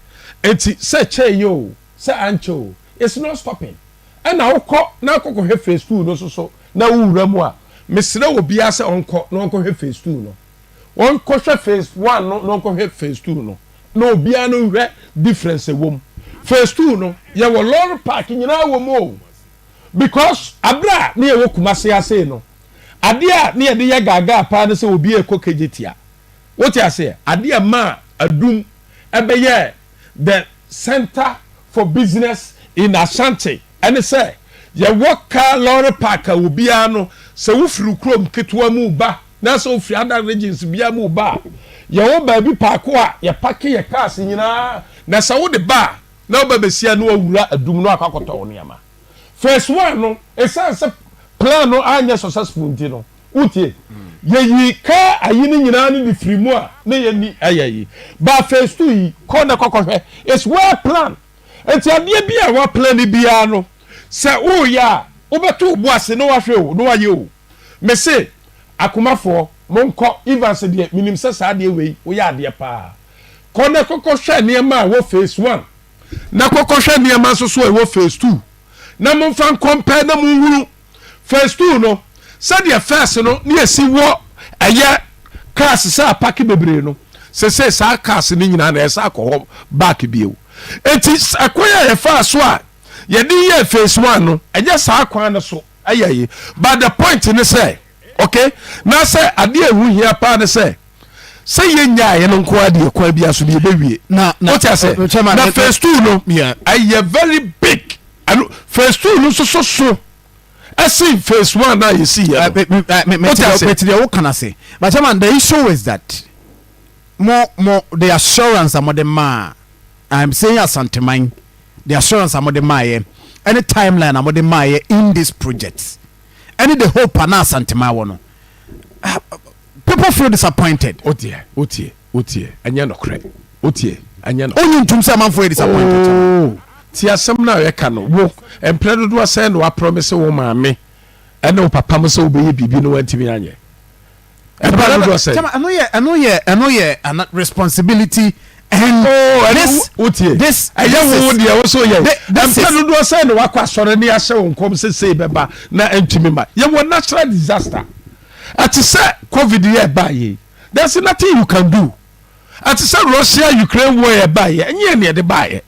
Eti sɛ kyɛ yɛ o, sɛ ankyɛ o, it's not stopping. Ɛna wokɔ na akɔkɔhwɛ phase 2 no nso so na wowura mu a, mesrɛ obiara sɛ ɔnkɔ na ɔnkɔhwɛ phase 2 no. Ɔnkɔhwɛ phase 1 no na ɔnkɔhwɛ phase 2 no, na obiara no nhwɛ difference ɛwɔ mu. Phase 2 no, yɛwɔ lorry park nyinaa wɔ mu o. Because abere a na yɛwɔ Kumasi ase no, adeɛ a na yɛde yɛ gaagaa paa ne sɛ obi rekɔ Kejetia. Wote aseɛ? Adeɛ a ɛmaa Adum ɛbɛyɛɛ the center for business in Ashanti ɛne sɛ yɛwɔ car lorry park a obiara no sɛ wofiri wo kurom ketewa mu ba na sɛ wofiri other regions biara mu ba a, yɛwɔ baabi paako a yɛpake yɛ cars nyinaa, na sɛ wode ba a na woba bɛsi a na wawura Adum na wakɔ akɔtɔ wo nneɛma. Phase 1 no, ɛsiane sɛ plan no anyɛ successful nti no, Wotie? Yɛyi kaa ayi no nyinaa no de firi mu a na yɛnni ɛyɛ yi. But phase 2 yi, kɔ na kɔkɔhwɛ. It's well planned. Nti adeɛ bi a wa plan biara no, sɛ woreyɛ a, wobɛto wo bo ase na wahwɛ o, na wayɛ o. Mese, akomafoɔ, monkɔ. Evans deɛ, menim sɛ saa adeɛ wei, woyɛ adeɛ paa. Kɔ na kɔkɔhwɛ nneɛma a ɛwɔ phase 1, na kɔkɔhwɛ nneɛma nso so a ɛwɔ phase 2, na momfa nkɔmpɛɛ na monhunu. Phase 2 no, sɛdeɛ first no ne yɛsi wɔ ɛyɛ cars sɛ apake bebree no, sese saa cars no nyinaa na ɛsa akɔ hɔ back bio. Eti ɛkwan a yɛfaa so a yɛde yɛɛ phase 1 no, ɛnyɛ saa kwan no so ɛyɛ yi. But the point ne sɛ, okay, na sɛ adeɛ a ɛho hia paa ne sɛ, sɛ yɛnyaeɛ no nko ara deɛ kwan biara so no yɛbɛwie. Na na Wote ase? Chairman, Na phase 2 no, yeah. ɛyɛ very big. Ɛno phase 2 no nso so so ɛsen phase 1 a yɛsi yɛ no. Wote ase? Mete deɛ woka no ase. But chairman, the issue is that mo the assurance a mode maa, I'm saying Asanteman, the assurance a mode maayɛ ɛne timeline a mode maayɛ in this project ɛne the hope a na Asanteman wɔ no, people feel disappointed. Woteɛ, woteɛ, woteɛ, ɛnyɛ nokorɛ. Woteɛ, ɛnyɛ nokorɛ. Wonyi ntom sɛ amanfoɔ yɛ disappointed, chairman? Oh, tie asɛm no a yɛka no. Wo, mprɛ dodoɔ sɛn na woaprɔmise wo maame ɛne wo papa mo sɛ wobɛyɛ biribi na woantumi anyɛ? Ɛba dodoɔ sɛn? Chairman, ɛno yɛ ɛno yɛ ɛno yɛ ana responsibility and Oh, ɛno this wotie. this Ɛyɛ wo this deɛ wo so yɛ. This Ɛmpɛ is dodoɔ sɛn na wakɔ asɔre ne ahyɛ wo nkɔm sɛ sei bɛba na ɛntumi ma. Yɛwɔ natural disaster. Ɛte sɛ COVID yɛ ɛbaa yei. There's nothing you can do. Ɛte sɛ Russia Ukraine war yɛ ɛbaa yɛ. Ɛnyɛ yɛn na yɛde baeɛ.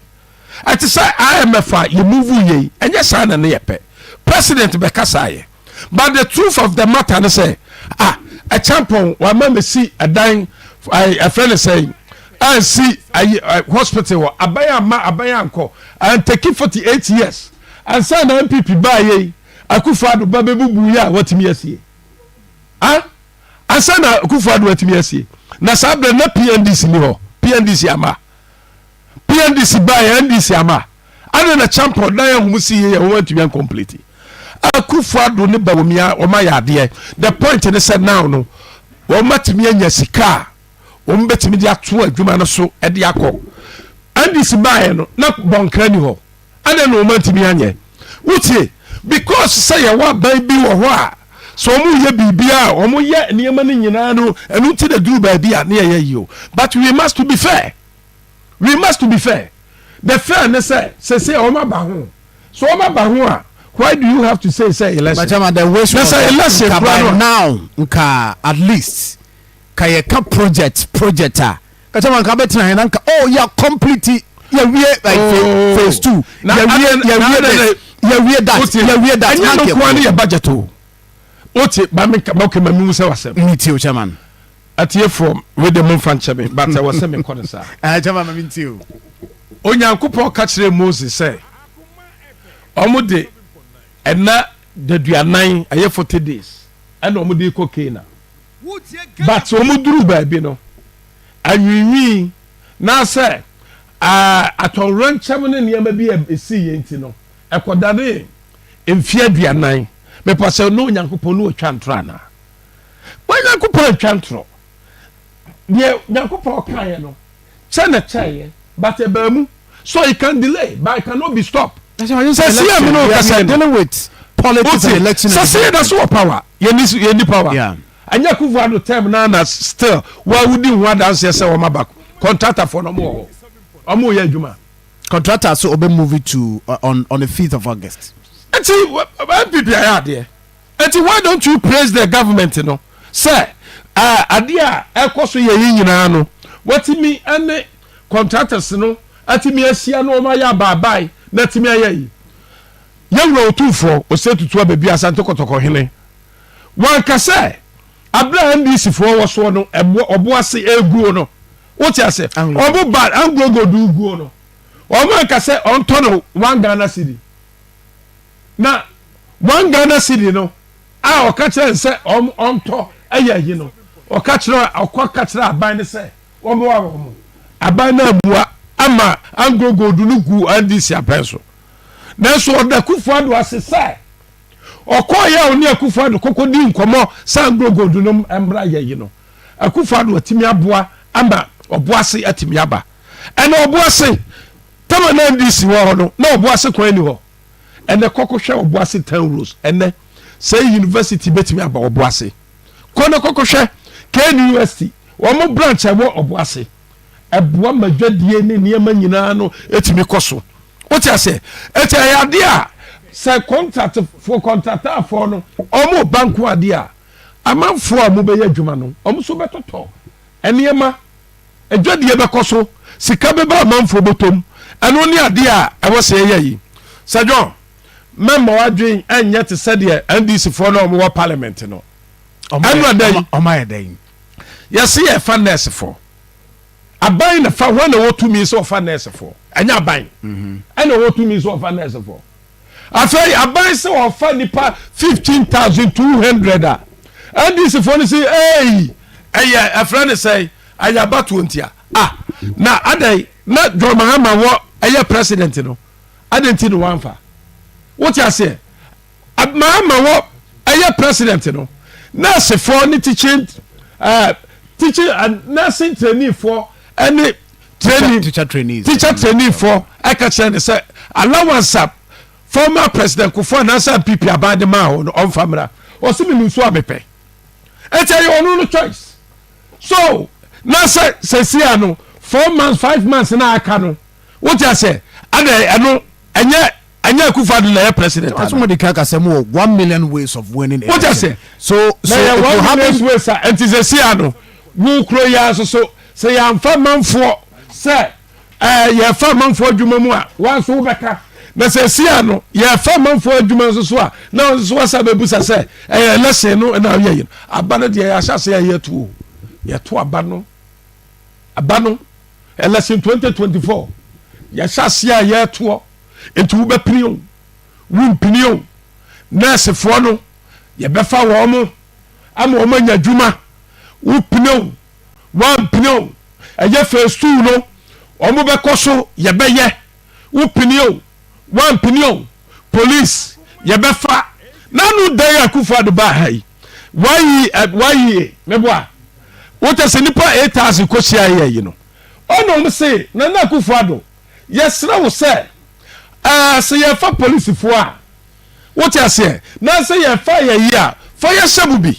Ɛte sɛ IMF a yɛ move yei. Ɛnyɛ saa na ne yɛ pɛ. President bɛkasa yɛ. But the truth of the matter ne sɛ, ah, Acheampong wama mesi ɛdan, ɛfrɛ ne sɛn, ansi ayi hospital hɔ, aban amma, aban ankɔ, antaki 48 years ansa na NPP baa yei, Akufo Addo ba bɛbubu yɛ a watumi asie. Ah, ansa na Akufo Addo atumi asie. Na saa berɛ na PNDC ni hɔ, PNDC ama. PNDC baeɛ NDC ama adɛn na Champon dan ahom si yie yɛ wɔn antumi ancomplete. Akufo Addo ne Bawumia wɔn ayɛ adeɛ the point ne sɛ now no wɔn atumi anya sika a wɔn bɛtumi de ato adwuma no so de akɔ. NDC baeɛ no na bɔnkra ni hɔ adɛn na wɔn antumi anyɛ wotie because sɛ yɛwɔ aban bi wɔ hɔ a sɛ wɔn yɛ biribi a wɔn yɛ nneɛma no nyinaa no ɛno nti na duru baabi a ne yɛyɛ yi o but we must to be fair. We must to be fair. The fair ne sɛ sese wɔn aba ho. So wɔn aba ho a why do you have to say sɛ election? But chairman, the wish Na was sɛ that election nka kura by no a. now nka at least ka yɛ ka project project a ka chairman nka bɛtena hɛn na nka oh yɛ complete yɛ wie like Oh. phase 2 Na yɛ wie adɛn yɛ na wie adɛn this yɛ wie that Wotie, yɛ wie that ɛnyɛ na no nka nkoa ne yɛ yɛ budget o. Wotie, ba me nka, okay, ma me hu sɛ wasɛm. Me tie o chairman. Atiefoɔ, wei deɛ momfa nkyɛ me, but ɛwɔ sɛ mekɔ no saa. Eh, chairman, ma me ntie o. Onyankopɔn ka kyerɛɛ Mose sɛ, wɔn de ɛna daduanan, ɛyɛ 40 days, ɛna wɔn de rekɔ Canaan. But wɔn duru baabi no, anwiinwii, naasɛ atɔnwrɛnkyɛm ne nneɛma bi a ɛsii yɛ nti no, ɛkɔdanee mfeɛ aduanan. Mepɛ sɛ na Onyankopɔn ne ɔtwa ntorɔ anaa? Wɔn Nyankopɔn antwa ntorɔ. Deɛ Nyankopɔn kaeɛ no, kyɛ na kyɛeɛ, but ɛbaa mu. So it can delay, but it cannot be stopped. Sɛ si yɛ mene okasa yi no, with politics and election. Sɛ si yɛ da so wɔ power, yɛ ni power. Ɛnyɛ Akufo Addo term na na still wa wudi ho adanseɛ sɛ wɔn aba contractor foɔ na wɔn wɔ hɔ, wɔn yɛ adwuma. Contractor so ɔbɛ move it to on the 5th of August. Eti NPP ayɛ adeɛ. Enti why don't you praise the government no sɛ adeɛ a ɛkɔ so yɛ yi nyinaa no watumi ne contractors no atumi ahyia na wɔn ayɛ abaabae na atumi ayɛ yi. Yɛwura Otumfoɔ Osei Tutu Ababio Asante Kɔtɔkɔ hene wanka sɛ abere a NDC foɔ wɔ soɔ no ɛboɔ ɔbo ase eguo no wote ase ɔmo ba Anglo Gold guo no wɔn anka sɛ ɔntɔ no one Ghana cedi. Na one Ghana cedi no a ɔka kyerɛ no sɛ ɔntɔ ɛyɛ ayi no, ɔka kyerɛ ɔkɔ ka kyerɛ aban no sɛ wɔmmoa wɔn. Aban no ammua ama Anglo Gold no guu NDC apɛn so. Nanso ɔda Akufo Addo ase sɛ ɔkɔeɛ a ɔne Akufo Addo kɔkɔdii nkɔmmɔ sɛ Anglo Gold no mmra yɛ yi no, Akufo Addo atumi aboa ama Ɔboase atumi aba. Ɛna Ɔboase Tam a na NDC wɔ hɔ no, na Ɔboase kwan nni hɔ. Ɛnɛ kɔ kɔhwɛ Ɔboase town roads. Ɛnɛ sɛ university bɛtumi aba Ɔboase. Kɔ na kɔ kɔhwɛ KNUST, wɔn branch a ɛwɔ Ɔboase. Ɛboa ma dwadie ne nneɛma nyinaa no ɛtumi kɔ so. Wote aseɛ? Ɛti ɛyɛ adeɛ a sɛ contract foɔ kɔntrataafoɔ no wɔn ba nko adeɛ a amanfoɔ a wɔbɛyɛ adwuma no wɔn nso bɛtotɔ nneɛma. Adwadie bɛkɔ so, sika bɛba amanfoɔ bɔtɔm, ɛno ne adeɛ a ɛwɔ sɛ yɛyɛ yi. Sir John, mɛmma w'adwen ɛnyɛ te sɛ deɛ NDC foɔ no a wɔwɔ parliament no. Ɛno ɛdɛn? Ɔma yɛ dɛn? Yɛse yɛfa nurse foɔ. Aban na fa, hwan na ɛwɔ tumi sɛ ɔfa nurse foɔ? Ɛnyɛ aban ɛna ɛwɔ tumi sɛ ɔfa nurse foɔ. Afei aban sɛ ɔfa nipa 15,200 a, NDC foɔ no sɛ ei, ɛyɛ ɛfrɛ ne sɛn, ɛyɛ abatoɔ ntia. Ah, na adɛn na John Mahama wɔ ɛyɛ president no, adɛn nti na wamfa? Wote aseɛ? Mahama wɔ ɛyɛ president no, nursefoɔ ne teaching, uh, teaching uh, nursing trainee foɔ ɛne training teacher trainees teacher trainee foɔ ɛka kyerɛ ne sɛ allowance a former president Kufuor anaasɛ NPP aban de maa hɔ no ɔnfa mmra. Ɔsi mi nso a mepɛ. Ɛti ɛyɛ ɔno no choice. So na sɛ sɛsia no 4 months, 5 months na aka no, wote aseɛ, ada ɛno ɛnyɛ Akufo-Addo na ɛyɛ president. Aso mo de ka kasa mu wɔ 1 million ways of winning Wote election. aseɛ? So Na yɛ it will 1 million happen. ways a, ɛnti sɛsia no wo kuro yi ara so sɛ yɛamfa manfoɔ sɛ yɛfa manfoɔ adwuma mu a, wɔn nso wobɛka na sɛsia no yɛfa manfoɔ adwuma nso so a, na wɔn nso wasa bɛbusa sɛ ɛyɛ election no ɛna ɔyɛ yi no. Aba no deɛ, yɛahyɛ ase a yɛto o, yɛto aba no, aba no election 2024 yɛhyɛ ase a yɛtoɔ. Nti wobɛpini o, wompini o, nɛɛsefoɔ no yɛbɛfa wɔn mo ama wɔn anya adwuma. Wopini o, wampini o, ɛyɛ phase two no wɔn bɛkɔ so, yɛbɛyɛ. Wopini o, wampini o, police yɛbɛfa. Nanu dan Akufo Addo baa ha yi, wayi ɛ wayi meboa wotɛ sɛ nipa 8,000 kɔ hyia yɛ yi no, ɔna wɔn se Nana Akufo Addo, yɛsrɛ wo sɛ sɛ yɛfa polisifoɔ a, wote aseɛ, na sɛ yɛfa yɛ yi a, fa yɛhyɛ mu bi.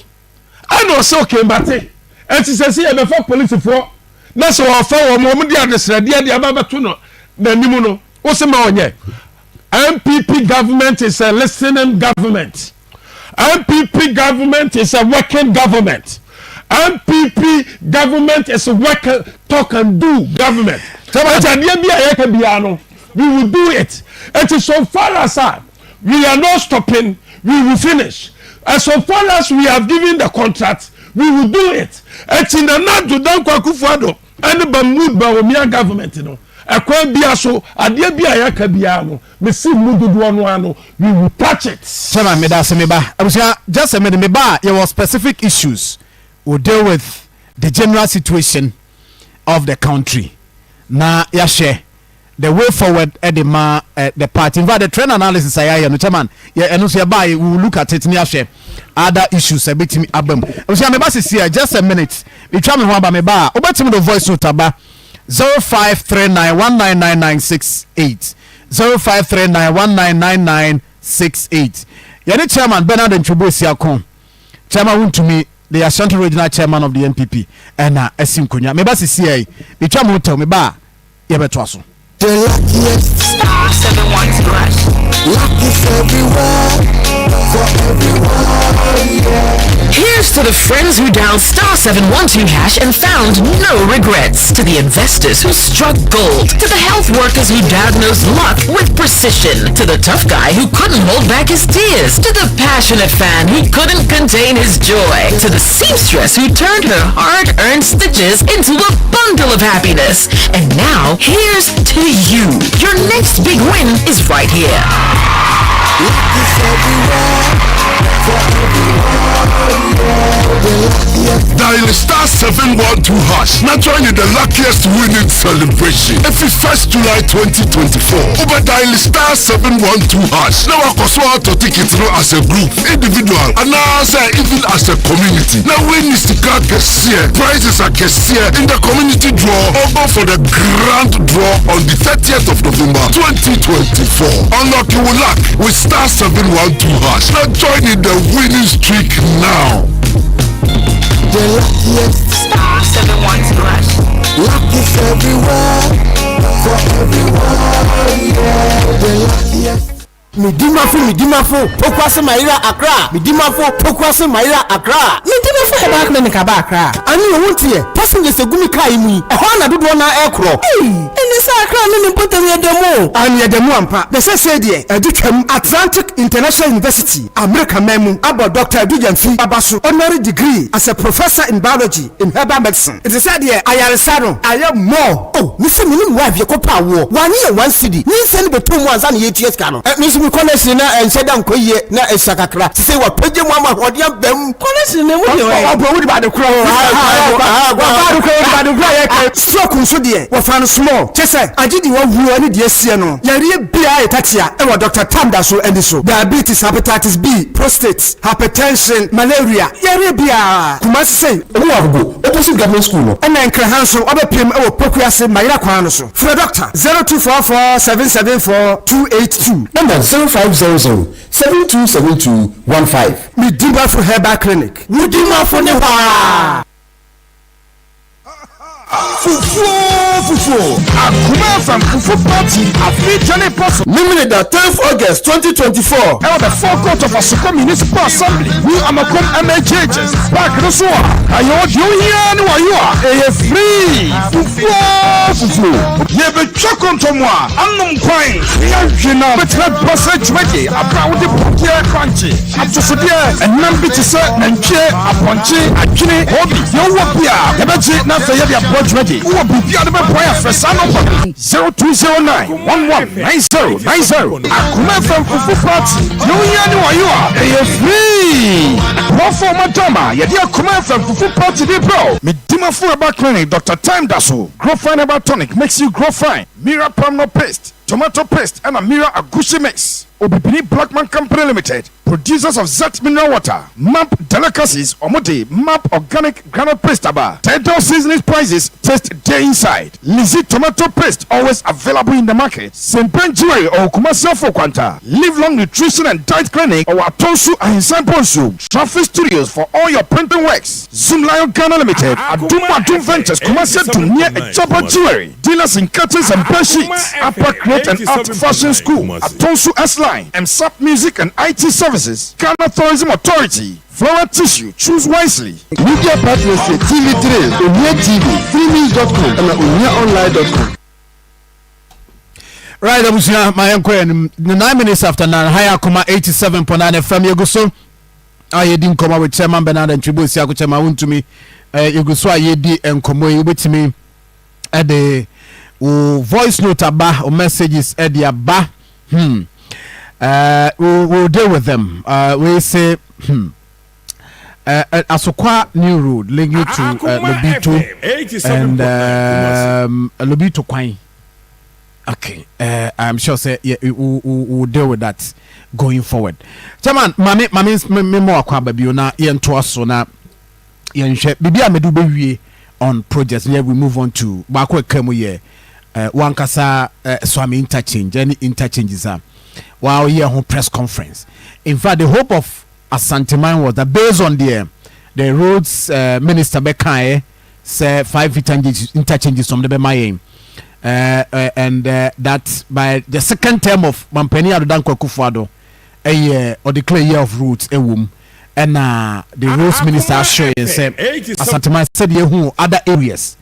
Ɛna ɔsɛ okay, mate. Ɛnti sɛ yɛbɛfa polisifoɔ na sɛ wɔfa wɔn de adesrɛdeɛ de aba bɛto no n'anim no, wosi ma ɔnyɛ. NPP government is a listening government. NPP government is a working government. NPP government is a work, talk and do government. Ɛnti adeɛ bi a yɛka biara no, we will do it. Ɛnti so far as ah, we are not stopping, we will finish. As so far as we have given the contract, we will do it. Ɛnti Nana Addo Dankwa Akufo-Addo ɛne Mahmood Bawumia government no, ɛkwan bia so, adeɛ bi a yɛaka biara no, mesi mu dodoɔ no ano, we will touch it. Chairman, meda ase, meba. Abusua, just a minute, meba a, yɛwɔ specific issues. We'll deal with the general situation of the country. Na yɛahwɛ the way forward ɛde ma the party. In fact, the trend analysis a yɛayɛ no, chairman, yɛ ɛno nso yɛba a, we will look at it ne yɛahwɛ other issues a ɛbɛtumi aba mu. Abusua, meba sisi a, just a minute. Metwa me ho aba. Meba a, wobɛtumi de voice note aba 0539199968, 0539199968. Yɛne Chairman Bernard Ntwebo Esiako, Chairman Wontumi, the Ashanti Regional Chairman of the NPP, ɛna asi nkonnwa. Meba sisi yi, metwa me ho tɛw, meba a yɛbɛtoa so. The luckiest *712 hash. Luck is everywhere for everyone. Yeah. Here's to the friends who dialed *712# and found no regrets. To the investors who struck gold. To the health workers who diagnosed luck with precision. To the tough guy who couldn't hold back his tears. To the passionate fan who couldn't contain his joy. To the seamstress who turned her hard-earned stitches into a bundle of happiness. And now, here's to you. Your next big win is right here. Luck is everywhere for everyone. Yeah. The luckiest. Dial *712# na join in the luckiest winning celebration. Every 1st July 2024, over dial *712# na wakɔ so atɔ ticket no as a group, individual, anaasɛ even as a community. Na win sika kɛseɛ, prizes akɛseɛ in the community draw or go for the grand draw on the 30th of November 2024. Unlock your luck with *712#. Now join in the winning streak now. The luckiest. *712#. Luck is everywhere for everyone. Yeah. The luckiest. Medimafo, Medimafo, Pokuase Mayera, Accra. Medimafo, Pokuase Mayera, Accra. Medimafo Herbal Clinic aba Accra. Ane ɛho nteɛ, passengers egu mi kaa yi mu yi, ɛhɔ na dodoɔ na ɛkorɔ. Ei, ɛne sɛ Accra ne ne mpɔtam yɛ dɛm o. Ane yɛ dɛm ampa. Na sɛsɛ deɛ ɛde twam, Atlantic International University, America man mu, abɔ Dr Adu Gyamfi aba so honorary degree as a professor in biology in herbal medicine. Nti sɛ deɛ ayaresa no ayɛ mɔ o, mesi me ne me wife yɛkɔ pa awoɔ, wanye yɛ 1 cedi ne nsɛ no bɛtɔ mu ansa na yɛtua sika no. Me nso me connection na ɛnhyɛ da nkɔ yie na ɛsua kakra te sɛ wapagya mu ama ahoɔden aba mu. Connection na emu deɛ ɔyɛ. Ɔbɔ wodi baade korɔ, baade korɔ, wodi baade korɔ yɛ kɛ. Stroke nso deɛ wɔfa no small kyɛ sɛ. sɛ agye deɛ wawuo ne deɛ asie no. Yareɛ biara yɛ tatea wɔ Dɔkta Tam da so ani so. Diabetes, Hepatitis B, Prostate, Hypertension, Malaria, yareɛ biara. Kumasi sei. Ɔmo wɔ Agogo, opposite government school no. Ɛna Nkran ha nso wabɛpiem wɔ Pokuase Mayera kwan no so. Frɛ Dɔkta, 0244 774 282. Ɛna 0500 7272 15. Medimafo Herbal Clinic, wo dimafo ne hɔ ara. Fufuo fufuo, Akuma FM fufu party afe gya ne pɔ so. Memeneda tenth August 2024. Ɛwɔ the forecourt of Asokwa Municipal Assembly, New Amakom MHHS park no so a, ayɛwɔ deɛ ohia ne wayo a, ɛyɛ free. Fufuo fufuo. Yɛbɛtwa kɔntɔmmoa, anom kwan, ne yɛahwe na bɛtena dwa sɛ dwumadie aberɛ a wode bɔdeɛ, bankye, Atosodeɛ ɛnam bi te sɛ nantwie, apɔnkye, adwene, obi, deɛ wowɔ biara yɛbɛgye na afei yɛde aboa dwumadie. Wowɔ biribi a wode bɛboa yɛn a frɛ saa nɔmba no, 0209 11 9090. Akoma FM Fufu Party, deɛ wohia ne wayo a, ɛyɛ free! Boafoɔ Madam a yɛde Akoma FM Fufu Party de brɛ wo. Medimafo Herbal Clinic, Doctor Time da so. Grow Fine Herbal Tonic makes you grow fine. Mira Palm Nut Paste, Tomato Paste ɛna Mira Agushi Mix. Obibini Blackman Company Limited, producers of Zet Mineral Water, Map Delicacies, wɔn de Map Organic Groundnut Paste aba, Tidal Seasoning Spices, taste dey inside, Lizzy Tomato Paste always available in the market, Sempen Jewelry ɔwɔ Kumasi Afo Kwanta, Live Long Nutrition and Diet Clinic ɔwɔ Atonsu Ahensan Bonsu, Traffic Studios for all your printing works, Zoomlion Ghana Limited, Adum Adum Ventures Kumasi Adum near Ejaba Jewelry. Dealers in curtains and bed sheets, Upper Create and Art Fashion School, Atonsu S-Line, MSAP Music and IT Services, Ghana Tourism Authority, Flora Tissue, Choose Wisely. Media partners yɛ TV3, Onua TV, Freenews dot com ɛna Onua Online dot com. Right, abusua, ma yɛnkɔ yɛn anim. 9 minutes after 9, ha yɛ Akoma 87.9 FM yɛgu so a yɛdi nkɔmmɔ with Chairman Bernard Antwi Boasiako. Chairman Wontumi, yɛgu so a yɛdi nkɔmmɔ yi, wobɛtumi ɛde wo voice note aba, wo messages ɛde aba. We'll deal with them. We say Asokwa New Road linking to Lobito and Lobito Kwan. Okay, I'm sure say yeah, we will deal with that going forward. Chairman, mame mame me mo akɔ aba bio na yɛntoa so na yɛnhwɛ biribi a mede wobɛwie on projects. Yeah, we move on to baako ɛka mu yɛ wankasa Suame interchange ɛne interchanges a wɔayɛ ho press conference. In fact, the hope of Asanteman was that based on the roads minister bɛkaeɛ sɛ five interchanges ɔmo de bɛma yɛn and that by the second term of Mampanin Addo Dankwa Akufo-Addo ɛyɛ ɔdeclare year of roads ɛwɔ mu, ɛna the roads minister ahyɛ yɛn sɛ Asanteman, sɛdeɛ ehu other areas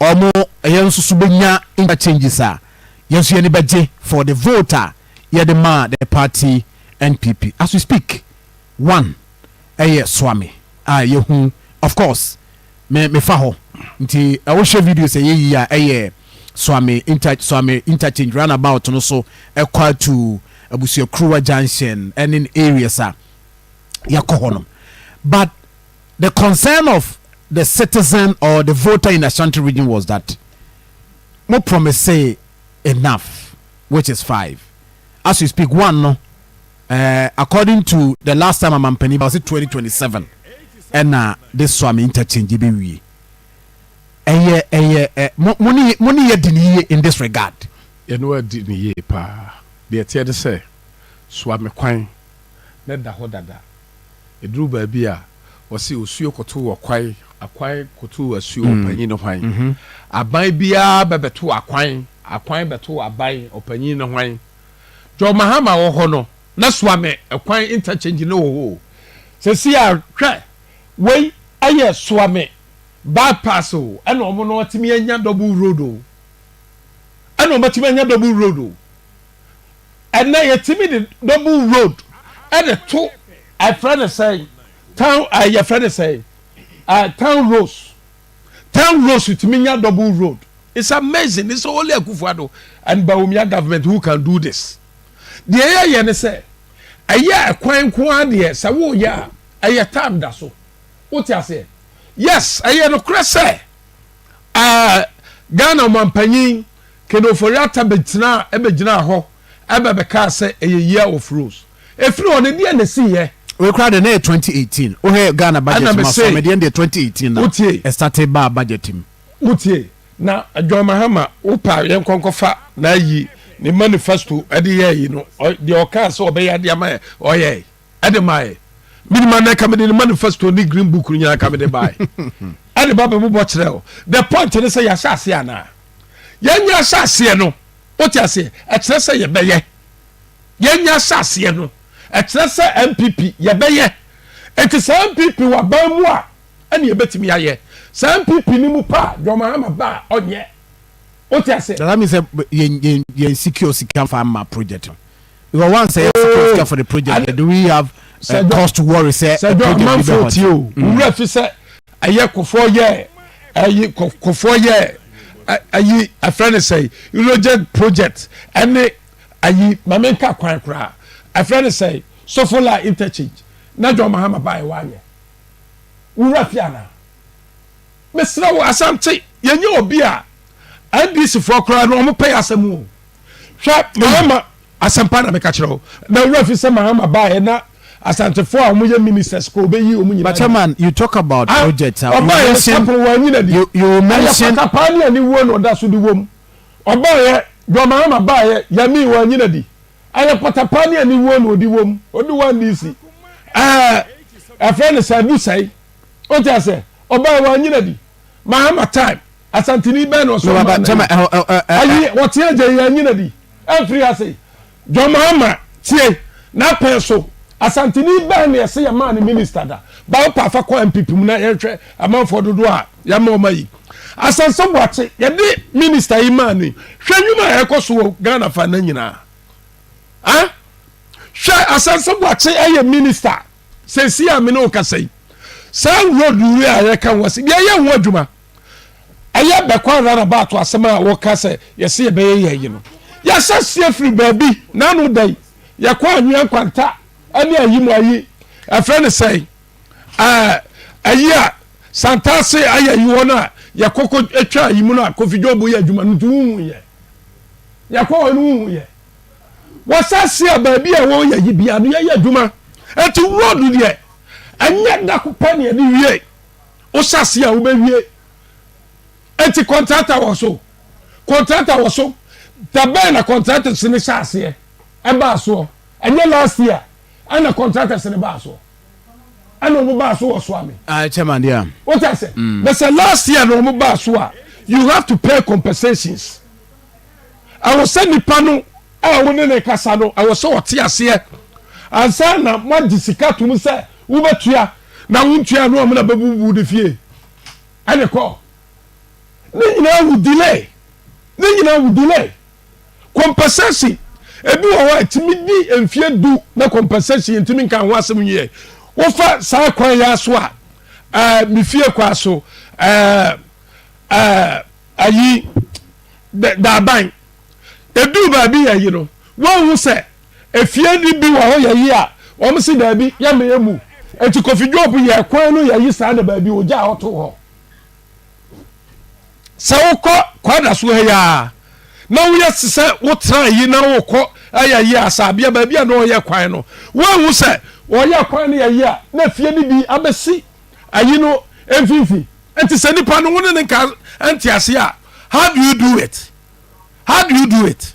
ɔmo ɛyɛ nso so bɛnya interchanges a yɛn nso yɛn ni bɛgye for the vote a yɛde maa the party NPP. As we speak, one ɛyɛ Suame a yɛhu. Of course, me mefa hɔ nti ɛwohwɛ video sɛ yɛyi a ɛyɛ Suame interchange roundabout no so ɛkɔ to Abusuakuruwa junction ɛne areas a yɛkɔ hɔ no, but the concern of the citizen or the voter in Ashanti Region was that mo promise say enough, which is five. As we speak, one no, according to the last time amampani was it 2027 ɛna this Suame interchange bɛ wie. Ɛyɛ ɛ mo ne yɛ di ne yie in this regard? Yɛne wadi ne yie paa. Deɛ ɛteɛ de sɛ Suame kwan na da hɔ dada, ɛduru baabi a wɔse osuo koto wɔ kwan, akwan koto asuo, ɔpanyin no hwan? Aban biara bɛbɛto akwan, akwan bɛto aban, ɔpanyin no hwan? John Mahama wɔ hɔ no na Suame ɛkwan interchange no wɔ hɔ o. Sɛsi a hwɛ, wei ɛyɛ Suame bypass o, ɛna ɔmo no ɔtumi anya double road o, ɛna ɔmo atumi anya double road o. Ɛnɛ yɛtumi de double road ɛde to ɛfrɛ ne sɛn town, yɛfrɛ ne sɛn, town roads, town roads tumi nya double road. It's amazing. It's only Akufo-Addo and Bawumia government who can do this. Deɛ yɛyɛ ne sɛ ɛyɛ ɛkwan nko ara deɛ sɛ woyɛ a ɛyɛ time da so, wote aseɛ? Yes, ɛyɛ nokorɛ sɛ Ghana ɔmampanyin. Ken Ofori-Atta bɛgyinaa bɛgyinaa hɔ ɛbɛ bɛkaa sɛ ɛyɛ year of rose. Ɛfiri hɔ no deɛn na ɛsiiɛ? Wei koraa deɛ na ɛyɛ 2018. Wohwɛ Ghana budget Ɛna mu a, mese, sɔ me deɛ no deɛ 2018 na wotie. ɛstate baa budget mu. Wotie. Na John Mahama wopɛ a yɛnkɔ nkɔfa n'ayi ne manifesto ɛde yɛɛ yi no, deɛ ɔkaa sɛ ɔbɛyɛ de ama yɛ, ɔyɛe ɛde maa yɛ. Menim a na ɛka mede ne manifesto ne green book no nyinaa ka mede bae ɛde ba bɛbobɔ kyerɛ o. The point ne sɛ yɛahyɛ aseɛ anaa? Yɛnyɛ ahyɛ aseɛ no, wote aseɛ, ɛkyerɛ sɛ yɛbɛyɛ. Yɛnyɛ ahyɛ aseɛ no, ɛkyerɛ sɛ NPP yɛbɛyɛ. Enti sɛ NPP wɔ aban mu a, ɛne yɛbɛtumi ayɛ. Sɛ NPP no mu pa a, John Mahama ba a, ɔnyɛ. Wote aseɛ? Does that mean sɛ yɛn yɛn yɛn secure sika nfa mma project no? Because once sɛ yɛ secure sika for the project, oh, do we have uh, cause to worry sɛ project bi bɛ hɔ? Tie o, mm. wura fi sɛ ɛyɛ kofoɔ yɛ ɛyi kofoɔ yɛ ɛyi ɛfrɛ ne sɛ Eurojet project ɛne ayi maame nka kwan koraa ɛfrɛ ne sɛ Sofola interchange na John Mahama ba yɛ wanyɛ wura fi ana mesrɛ wo Asante yɛnyɛ obi a NDC foɔ koraa no wɔn pɛ yɛ asɛm o. Hwɛ Mahama asɛmpa na meka kyerɛ wo. Na wura fi sɛ Mahama baeɛ na Asantefoɔ a wɔyɛ ministers kɔ ɔbɛyi wɔn nyinaa. But chairman, you talk about ah, projects. Uh, ɔbaeɛ sapon wɔn anyina di. You mention. Ɛyɛ patapaa ne aniwuo na ɔda so de wɔm. Ɔbaeɛ John Mahama baeɛ Yami wɔn anyina di. Ɛyɛ patapaa ne aniwuo na ɔde wɔm. Ɔde wɔn DC. Ɛɛ ɛfrɛ no sɛ Adusɛe. O ti ase ɔbaeɛ wɔn anyina di. Mahama time. Asanteni bɛn na ɔsɔ ɔman na yi? Ayi wɔte agya yi anyina di ɛmfiri ase. John Mahama tie n'apɛn so. Asanteni bɛn na yɛsɛ yɛ maa ne minister da? Ba wo paafa kɔ NPP mu na yɛnhwɛ amanfoɔ dodoɔ a yɛama wɔn ayi. Asansa Boakye yɛde minister yi maa no yi. Hwɛ nnwuma a ɛkɔ so wɔ Ghana fa na nyinaa. Ah? Hwɛ Asansa Boakye ɛyɛ minister sɛsi a me ne wo kasa yi. Saa road wei a yɛka ho ase deɛ ɛyɛ ho adwuma. Ɛyɛ bɛkwan runabout asɛm a wɔka sɛ yɛse yɛbɛyɛ yɛ yi no. Yɛahyɛ aseɛ firi baabi n'ano da yi. Yɛkɔ anwea nkwanta ne ayi mu ayi ɛfrɛ no sɛn ɛɛ ayi a Santase ayɛ yi hɔ no a yɛkɔ kɔ twa ayi mu no a Kofi Job yɛ adwuma no nti wohu yɛ. Yɛkɔ hɔ no wohu yɛ. Wɔhyɛ aseɛ a baabi a wɔyɛ yi bia no yɛyɛ adwuma. Eti road deɛ ɛnyɛ da ko pɛ na yɛde wie. Wohyɛ aseɛ a wobɛwie. Enti kɔntrata wɔ so. Kɔntrata wɔ so. Da bɛn na kɔntratɛs no hyɛ aseɛ ɛbaa soɔ? Ɛnyɛ last year ɛna kɔntratɛs no baa soɔ. Ɛna wɔn baa so wɔ Soame. Ah, chairman deɛ. Wote ase? Mm. Na sɛ last year na wɔn baa so a, you have to pay compensations. Ɛwɔ sɛ nipa no a wo ne ne kasa no, ɛwɔ sɛ ɔte aseɛ ansa na moagye sika tom sɛ wobɛtua na wontua no ɔmo na bɛbubu ne fie ɛne kɔ ne nyinaa wo delay ne nyinaa wo delay compensation ebi wɔ hɔ a ɛtumi di mfie du na compensation ntumi nka ho asɛm nwiɛ wofa saa kwan yi aso a ɛɛ me fie kɔ aso ɛɛ ɛɛ ayi daaban Eduu baabi yɛ yi no, wɔnhu sɛ efie no bi wɔ hɔ yɛ yi a, wɔn se daabi, yɛmma yɛ mu. Enti Kofi Job yɛɛ kwan no yɛ yi saa na baabi ogyaa hɔ too hɔ. Sɛ wokɔ Kwadaso ha yi ara na woyɛ te sɛ wotra yi na wokɔ ɛyɛ yi a Asabea baabi a na ɔyɛ kwan no, wɔnhu sɛ wɔyɛ kwan no yɛ yi a na efie no bi abɛsi ayi no mfimfini. Enti sɛ nipa no wo ne no nka nte ase a, how do you do it? How do you do it?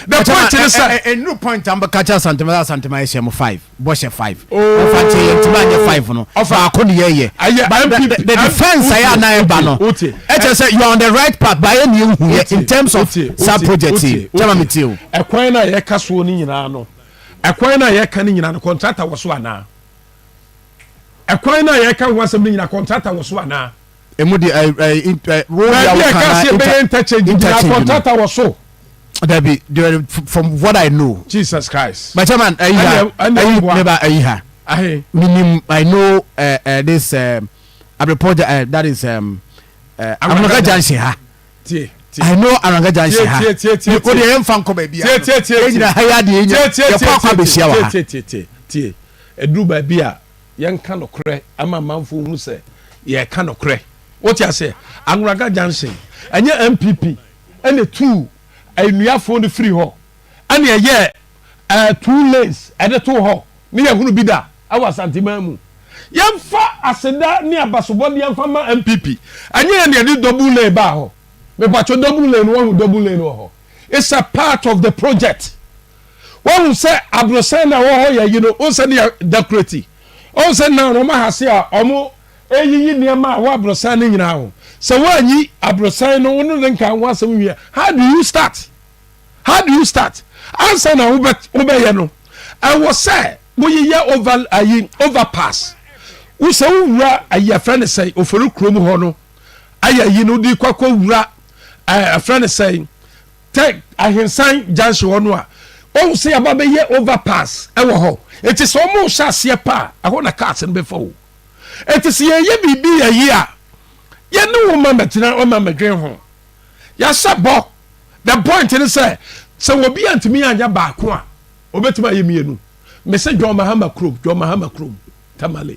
The point is sɛ. Ɛnuru point a mbɛka kyerɛ Asantema sɛ Asantema yɛhyɛ mo five bɔhyɛ five. Ɔfa nkyɛn yɛn ntoma anyɛ five no. Baako ne yɛyɛ. But the the defence ayɛ anan ɛba no. Ɛkyɛ sɛ you are on the right path but ayɛ ne ehu yɛ in terms of saa project yi. Kyɛma mi tie o. Ɛkwan na yɛka soɔ ne nyinaa no ɛkwan na yɛka ne nyinaa no contractor wɔ so anaa? Ɛkwan na yɛka ho asɛm ne nyinaa contractor wɔ so anaa? Emu de ɛ ɛ ɛ wo ya wo kan na inter interchange interchange contractor wɔ so. Dabi de from what I know. Jesus Christ. But chairman ayi ha ayi meba ayi ha. Minim I know uh, uh, this um, Abrepɔ uh, that is um, uh, Amonaga Junction ha. Tie. I know Aranga Junction ha. Tie tie tie. O de yɛn fa nkɔ baabi a. Tie tie tie. Yɛn nyina ha yɛ adeɛ nyina. Tie tie tie. Yɛ kɔ akɔ abɛhyia wɔ ha. Tie tie tie tie. Eduru baabi a. Yɛnka nokorɛ ama amanfoɔ hunu sɛ yɛreka nokorɛ. Wote aseɛ? Anwuraga Junction, ɛnyɛ NPP ɛna etuu nnuafoɔ no firi hɔ ɛna yɛyɛɛ ɛɛ two lanes ɛde too hɔ ne yɛhunu bi da ɛwɔ Asanteman mu. Yɛmfa aseda ne abasobɔdeɛ mfa ma NPP. Ɛnyɛ yɛn na yɛde double lane baa hɔ. Mepatwo double lane no wahu double lane wɔ hɔ. It's a part of the project. Wahu sɛ aborosan na ɛwɔ hɔ yɛ yi no, wohu sɛ ne yɛ decorate. Wohu sɛ now no wɔn ahase a wɔn eyiyi nneɛma a ɛwɔ aborosan no nyinaa ho. Sɛ woanyi aborosan no wo ne ne nka ho asɛm wie a, how do you start? How do you start? Ansa na wobɛ wobɛyɛ no, ɛwɔ sɛ woyeyɛ over ayi overpass. Wo sɛ wowura ayi afrɛ ne sɛn ofori kurom hɔ no ayɛ ayi no wode kɔ akɔ wura ɛɛ afrɛ ne sɛn tɛ ahensan junction hɔ no a wɔn sɛ yaba bɛyɛ overpass ɛwɔ hɔ. Eti sɛ wɔn hyɛ aseɛ pa a ɛhɔ na cars no bɛfa o. Eti sɛ yɛyɛ biribi yɛ yi a yɛne wɔn ma mɛgyina wɔn ma mɛdwen ho. Yɛahyɛ bɔ. The point ne sɛ, sɛ obi antumi anyɛ baako a, obetumi ayɛ mmienu. Mese John Mahama kurom, John Mahama kurom, Tamale.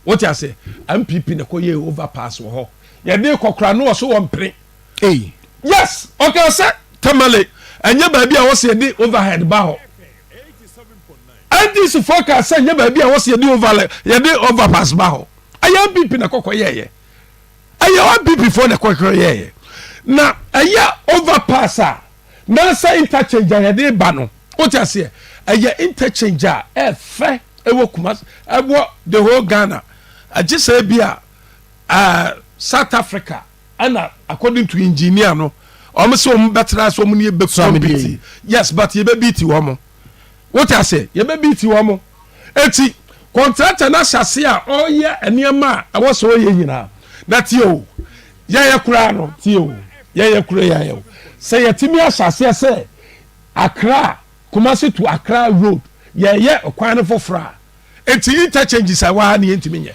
Wote aseɛ? NPP na ɛkɔyɛɛ overpass wɔ hɔ. Yɛde kɔ koraa no ɔso wɔmpene. Ei. Yes, ɔkaa sɛ Tamale ɛnyɛ baabi a wɔsɛ yɛde overhead ba hɔ. NDC foɔ kaa sɛ ɛnyɛ baabi a wɔsɛ yɛde over yɛde overpass ba hɔ. Ɛyɛ NPP na ɛkɔkɔ yɛɛyɛ. Ɛyɛ NPP foɔ na ɛkɔkɔ yɛɛyɛ. Na ɛyɛ overpass a nansa interchange a yɛde ba no, wote aseɛ, ɛyɛ interchange a ɛfɛ ɛwɔ Kumasi, ɛwɔ the whole Ghana. Ɛgye sɛ ebi a ɛɛ South Africa ɛna according to engineer no, wɔn sɛ wɔn bɛtena ase wɔn ne yɛ bɛ compete. Yes, but yɛ bɛ beat wɔn. Wote aseɛ, yɛ bɛ beat wɔn. Eti contractor no ahyɛ ase a ɔreyɛ nneɛma a ɛwɔ sɛ ɔyɛ nyinaa. Na tie o, yɛyɛ koraa no, tie o, yɛyɛ koraa yɛayɛ o. Sɛ yɛtumi ahyɛ aseɛ sɛ Accra, Kumasi to Accra road, yɛyɛ ɔkwan no foforɔ a, eti interchanges a ɛwɔ ha no yɛntumi nyɛ.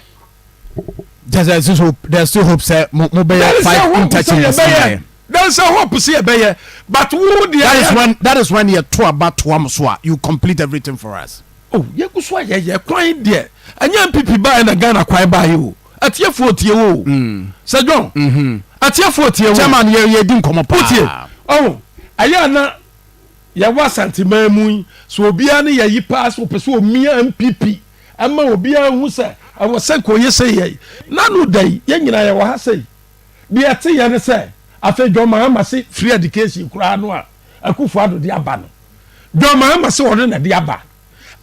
There's still hope, there's still hope sɛ mo mo bɛyɛ five interchanges na yɛ. There is a hope sɛ yɛbɛyɛ but wo deɛ. That is when that is when yɛ to aba toa mo so a you complete everything for us. Oh yɛgu so a yɛyɛ kwan deɛ ɛnyɛ NPP baeɛ na Ghana kwan baeɛ o atiefoɔ tie wo o Sir John atiefoɔ tie wo. Chairman yɛ yɛ di nkɔmɔ paa. Wotie ɔho ɛyɛ a na yɛwɔ Asanteman mu yi sɛ obiara ne yɛyi paa sɛ ɔpɛ sɛ ɔmia NPP ɛma obiara hu sɛ ɛwɔ sɛ nka ɔyɛ sei yɛ na no da yi yɛn nyinaa yɛwɔ ha sei deɛ ɛte yɛ ne sɛ afei John Mahama se free education koraa no a Akufo Addo de aba no John Mahama se ɔno na de aba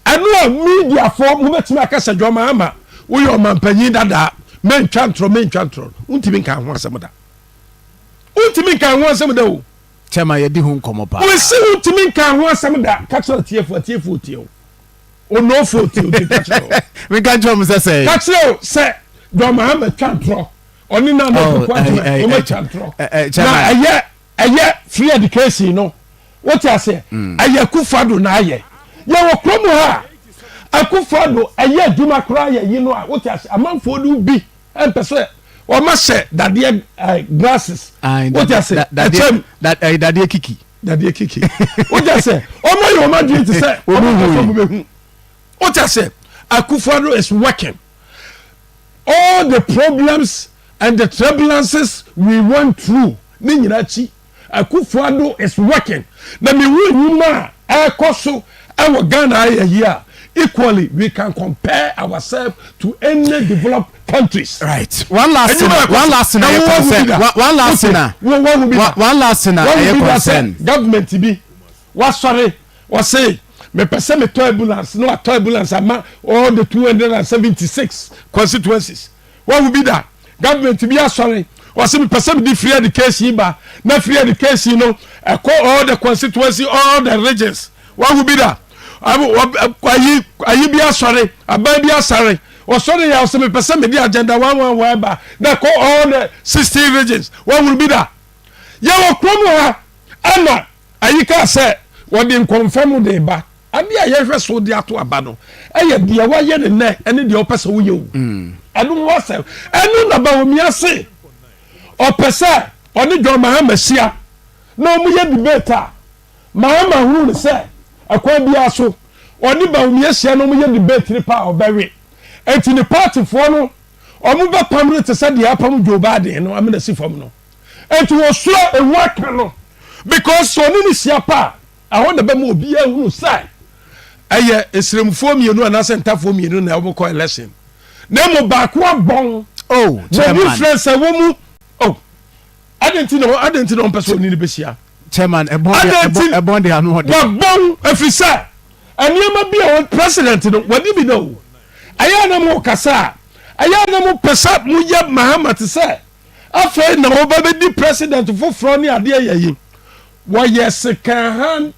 ɛno a mediafoɔ mobɛtumi aka sɛ John Mahama woyɛ ɔmampanyin dadaa mentwa ntorɔ mentwa ntorɔ wontumi nka ho asɛm da wontumi nka ho asɛm da o Chairman yɛdi ho nkɔmmɔ paa wɔsi wontumi nka ho asɛm da ka kyerɛ atiefoɔ atiefoɔ tie o Onofo ti oti ka kyerɛ o. Meka kyerɛ wɔn sɛ sɛ. Ka kyerɛ o sɛ John Mahama twa ntorɔ. Ɔne na na koko adwuma wɔn atwa ntorɔ. Na ɛyɛ ɛyɛ free education no. Wote aseɛ? Mm. Ɛyɛ Akufo-Addo na ayɛ. Yɛwɔ kurom ha a Akufo-Addo ɛyɛ adwuma koraa yɛ yi no a wote aseɛ amanfoɔ no bi ɛmpɛ sɛ wɔn ahyɛ dadeɛ ɛɛ glasses. Wote aseɛ? Ɛkyɛm. Dadeɛ kiki. Dadeɛ kiki. Wote aseɛ? Wɔn ayɛ wɔn adwene te sɛ wɔn pɛ sɛ wɔn bɛhu. Wote aseɛ? Akufo-Addo is working. All the problems and the turbulences we went through ne nyinaa akyi Akufo-Addo is working. Na mehu nnwuma a ɛrekɔ so ɛwɔ Ghana ayɛ yi a equally we can compare ourselves to any developed countries. Right. One last thing. One last thing. Ɛyɛ concern. One last thing. One last thing. Ɛyɛ concern. Government bi wasɔre wɔse mepɛ sɛ metɔ ambulance na watɔ ambulance ama all the 276 constituencies. Wahu bi da? Government bi asɔre wɔse mepɛ sɛ mede free education ba na free education no ɛkɔ all the constituency all the regions. Wahu bi da? Ayi ayi bi asɔre aban bi asɔre ɔsɔre yɛ ɔsɛ mepɛ sɛ mede agenda one one one ba na ɛkɔ all the 16 regions. Wahunu bi da? Yɛwɔ kurom ha ɛna ayi kaa sɛ wɔde nkɔmfam de ba. Adeɛ a yɛhwɛ so de ato aba no yɛ deɛ woayɛ no nnɛ ne deɛ wopɛ sɛ woyɛ o. Ɛno ho asɛm. Ɛno na Bawumia se ɔpɛ sɛ ɔne John Mahama hyia na wɔyɛ debate a, Mahama hunu no sɛ ɛkwan biara so ɔne Bawumia hyia na wɔyɛ debate no paa a ɔbɛwe. Enti ne partyfoɔ no wɔbɛpam no te sɛ deɛ apam Joe Biden no amena si fam no. Enti wɔsuro ehu aka no. Because sɛ ɔne no hyia pa a, ɛhɔ na ɛbɛma obiara ahunu sɛ ɛyɛ Esremfoɔ mmienu anaasɛ Ntafoɔ mmienu na wɔkɔ election. Na mmom baako abɔn. Oh, Na chairman. difference ɛwɔ mu. Oh, adɛn nti na adɛn nti na ɔmpɛ sɛ ɔne no bɛhyia? Chairman, ɛbɔn de Adɛn nti ɛbɔn de ano ɔde. wabɔn ɛfiri sɛ nneɛma bi a president no wadi bi na o. Ɛyɛ a na mo kasa a, ɛyɛ a na mo pɛ sɛ moyɛ Mahama te sɛ Afei na wɔba bɛdi president foforɔ ne adeɛ yɛ yi. Wɔyɛ second hand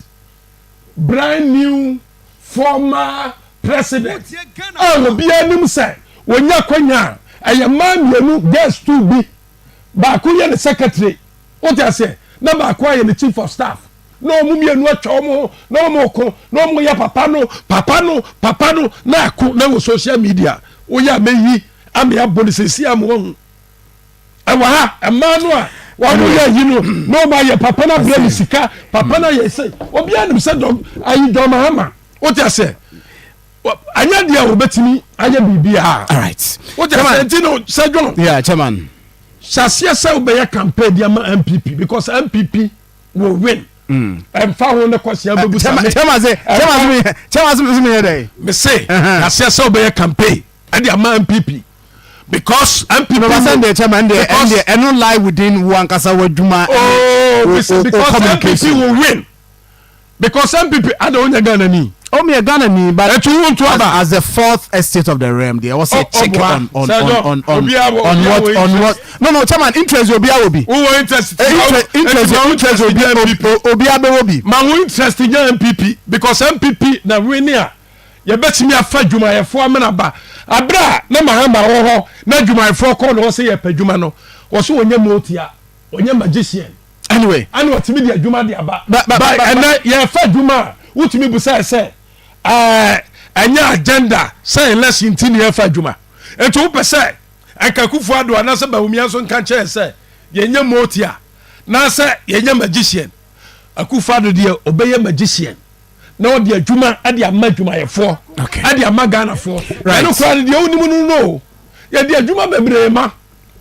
brand new former president a obiara nim sɛ wɔnya akwanya a ɛyɛ mmaa mmienu girls two bi baako yɛ ne secretary wote aseɛ na baako ayɛ ne chief of staff na wɔn mmienu atwa wɔn ho na wɔn ko na wɔn yɛ papa no papa no papa no na ako na wɔ social media woyɛ a mɛyi ama abɔ no sɛsi ama wɔn ɛwɔ ha mmaa no a wɔn yɛ ayi no na wɔn ayɛ papa no abrɛ ne sika papa no ayɛ sɛ obiara nim sɛ dɔm ayi dɔm ama wote aseɛ anyɛ deɛ wɔbɛtumi ayɛ biribiara alright wote aseɛ nti no sɛ dwono yeah chairman hyɛ aseɛ sɛ wobɛyɛ campaign de ama npp because npp will win ɛmfa ho ne kɔsia bɛbu sa me chairman sɛ chairman sɛ meyɛ dɛ mese hyɛ aseɛ sɛ wobɛyɛ campaign ɛde ama npp because npp baba sɛ deɛ chairman deɛ ɛndeɛ ɛno lie within wo ankasa w'adwuma oh because npp will win because npp ada wonya Ghana ni o mi yɛ Ghana ni but ɛtu wo nto aba as the fourth estate of the realm deɛ ɛwɔ sɛ check on on on on on on what on what no no chairman interest obi awɔ bi wowɔ interest interest interest obi obi abɛwɔ bi ma wo interest nya npp because npp na win a Yɛbɛtumi afa adwumayɛfoɔ amena aba. Aberɛ a na Mahama wɔ hɔ na adwumayɛfoɔ kɔɔ ne hɔ sɛ yɛpɛ adwuma no, ɔse ɔnyɛ motia, ɔnyɛ magician. Anyway. Ɛna ɔtumi de adwuma de aba. But ɛnɛ yɛfa adwuma a, wotumi busaɛ sɛ ɛɛ ɛnyɛ agenda sɛ election nti na yɛfa adwuma. Nti wopɛ sɛ ɛnka Akufo Addo anaasɛ Bawumia nso nka nkyerɛ yɛn sɛ yɛnyɛ motia naasɛ yɛnyɛ magician. Akufo Addo deɛ ɔbɛyɛ magician. na ɔde adwuma de ama adwumayɛfoɔ de ama Ghanafoɔ ɛno koraa no deɛ wonim no no yɛde adwuma bebree ma.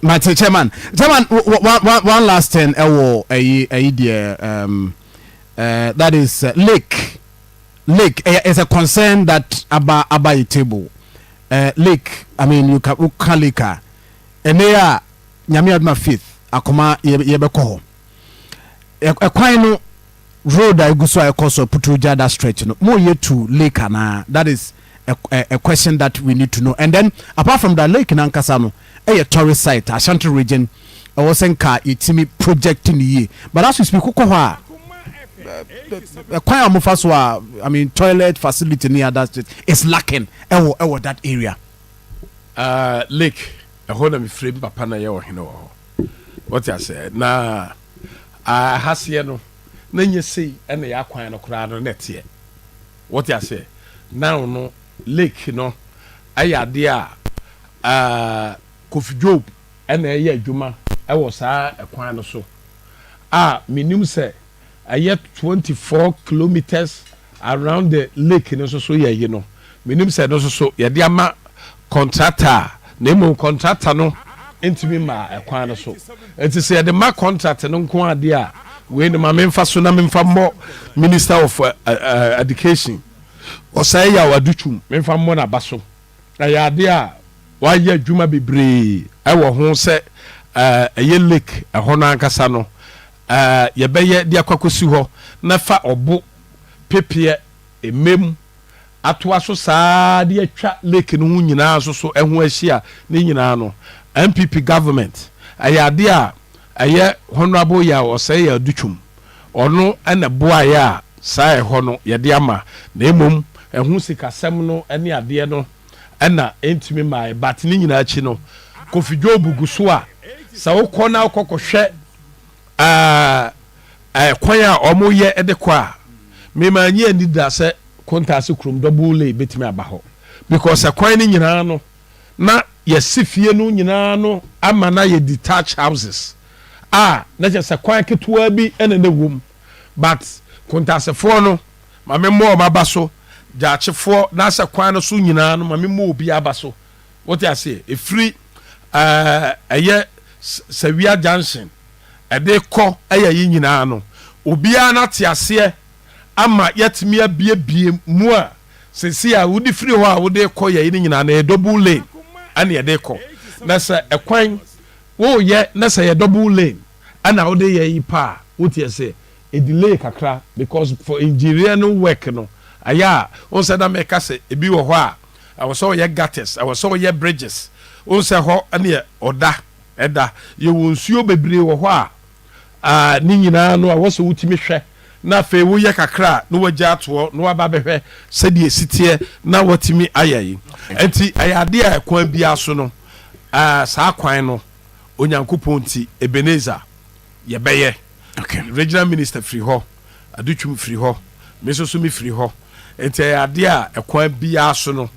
Mate chairman chairman one, one, one last thing ɛwɔ ɛyi ɛyi deɛ um, uh, that is uh, lake lake uh, is a concern that aba aba yɛ table uh, lake I mean you can woka lake a ɛnɛ a nyame adoma faith akoma yɛbɛkɔ hɔ ɛkwan no Road a egu so a ɛkɔ so Putruja that stretch no mo yɛ to lake anaa that is a, a, a question that we need to know and then apart from that lake nankasa no ɛyɛ tourist site Ashanti region ɛwɔ sɛ nka yɛtumi project ne yie but as we speak wokɔ hɔ a ɛkwan a wɔfa so a I mean toilet facility ne other is lacking ɛwɔ ɛwɔ that area. Uh, lake ɛhɔ na mefiri me papa na yɛ ɔhene wɔ hɔ wɔte aseɛ na Ahaseɛ no na nyɛ sei na yɛ akwan no koraa no na ɛteɛ. Wote aseɛ? Now no lake no ɛyɛ adeɛ a Kofi Job na ɛyɛ adwuma wɔ saa ɛkwan no so a menim sɛ ɛyɛ 24 kilometres around the lake no nso so yɛ yi no, menim sɛ ɛno nso so yɛde ama contractor a, na mmom contractor no ntumi mmaa ɛkwan no so. Nti sɛ yɛde ma contract no nko adeɛ a, wei no ma memfa so na memfa mmɔ Minister of uh, uh, Education, Osei Yaw Adutwum, memfa mmɔ n'aba so. Ɛyɛ adeɛ a wayɛ adwuma bebree ɛwɔ ho sɛ ɛyɛ lake ɛhɔ no ankasa no yɛbɛyɛ de akɔ akɔsi hɔ na fa ɔbo pepeɛ mmam atoa so saa ara de atwa lake no ho nyinaa nso so ho ahyia ne nyinaa no NPP government ɛyɛ adeɛ a ɛyɛ Honourable Yaw Osei Adutwum ɔno na ɛboaeɛ a saa ɛhɔ no yɛde ama na mmom ɛho sikasɛm no ne adeɛ no na ɛntumi mmaeɛ but ne nyinaa akyi no Kofi Job gu so a sɛ wokɔ na wokɔ kɔhwɛ Ɛɛ kwan a wɔyɛ de kɔ a, me mannye anni da sɛ Kontaase kurom double lane bɛtumi aba hɔ because ɛkwan no nyinaa no na yɛasi fie no nyinaa no ama no ayɛ detached houses a na kyerɛ sɛ kwan ketewa bi na na ɛwɔ mu but Kontaasefoɔ no ma me mmɔ wɔn aba so, Gyaakyefoɔ na asɛ kwan no so nyinaa no ma me mmɔ obiara aba so wote aseɛ ɛfiri ɛɛ ɛyɛ Sawia junction ɛde kɔ ɛyɛ yi nyinaa no Obiara no ate aseɛ ama yɛatumi abiebie mu a seesei a wode firi hɔ a wode rekɔ yɛyi no nyinaa no ɛyɛ double lane ɛna yɛde rekɔ. Na sɛ ɛkwan woreyɛ na sɛ ɛyɛ double lane ɛna wode yɛ yi pa a wote aseɛ ɛdelay kakra because for engineer no work no ɛyɛ a wohu sɛ na meka sɛ ebi wɔ hɔ a ɛwɔ sɛ ɔyɛ gutters ɛwɔ sɛ ɔyɛ bridges wohu sɛ hɔ ɛneɛ ɔda ɛda yɛwɔ nsuo bebree wɔ hɔ a a ne nyinaa no a wɔ sɛ wotumi hwɛ na afei woyɛ kakra a na wagya atoɔ na waba abɛhwɛ sɛdeɛ ɛsi teɛ na watumi ayɛ yi. Nti ɛyɛ adeɛ a ɛkwan biara so no saa kwan no Onyankopɔn nti Ebenezer yɛbɛyɛ. Okay. Regional minister firi hɔ, Adutwum firi hɔ, me nso so me firi hɔ. Nti ɛyɛ adeɛ a ɛkwan biara so no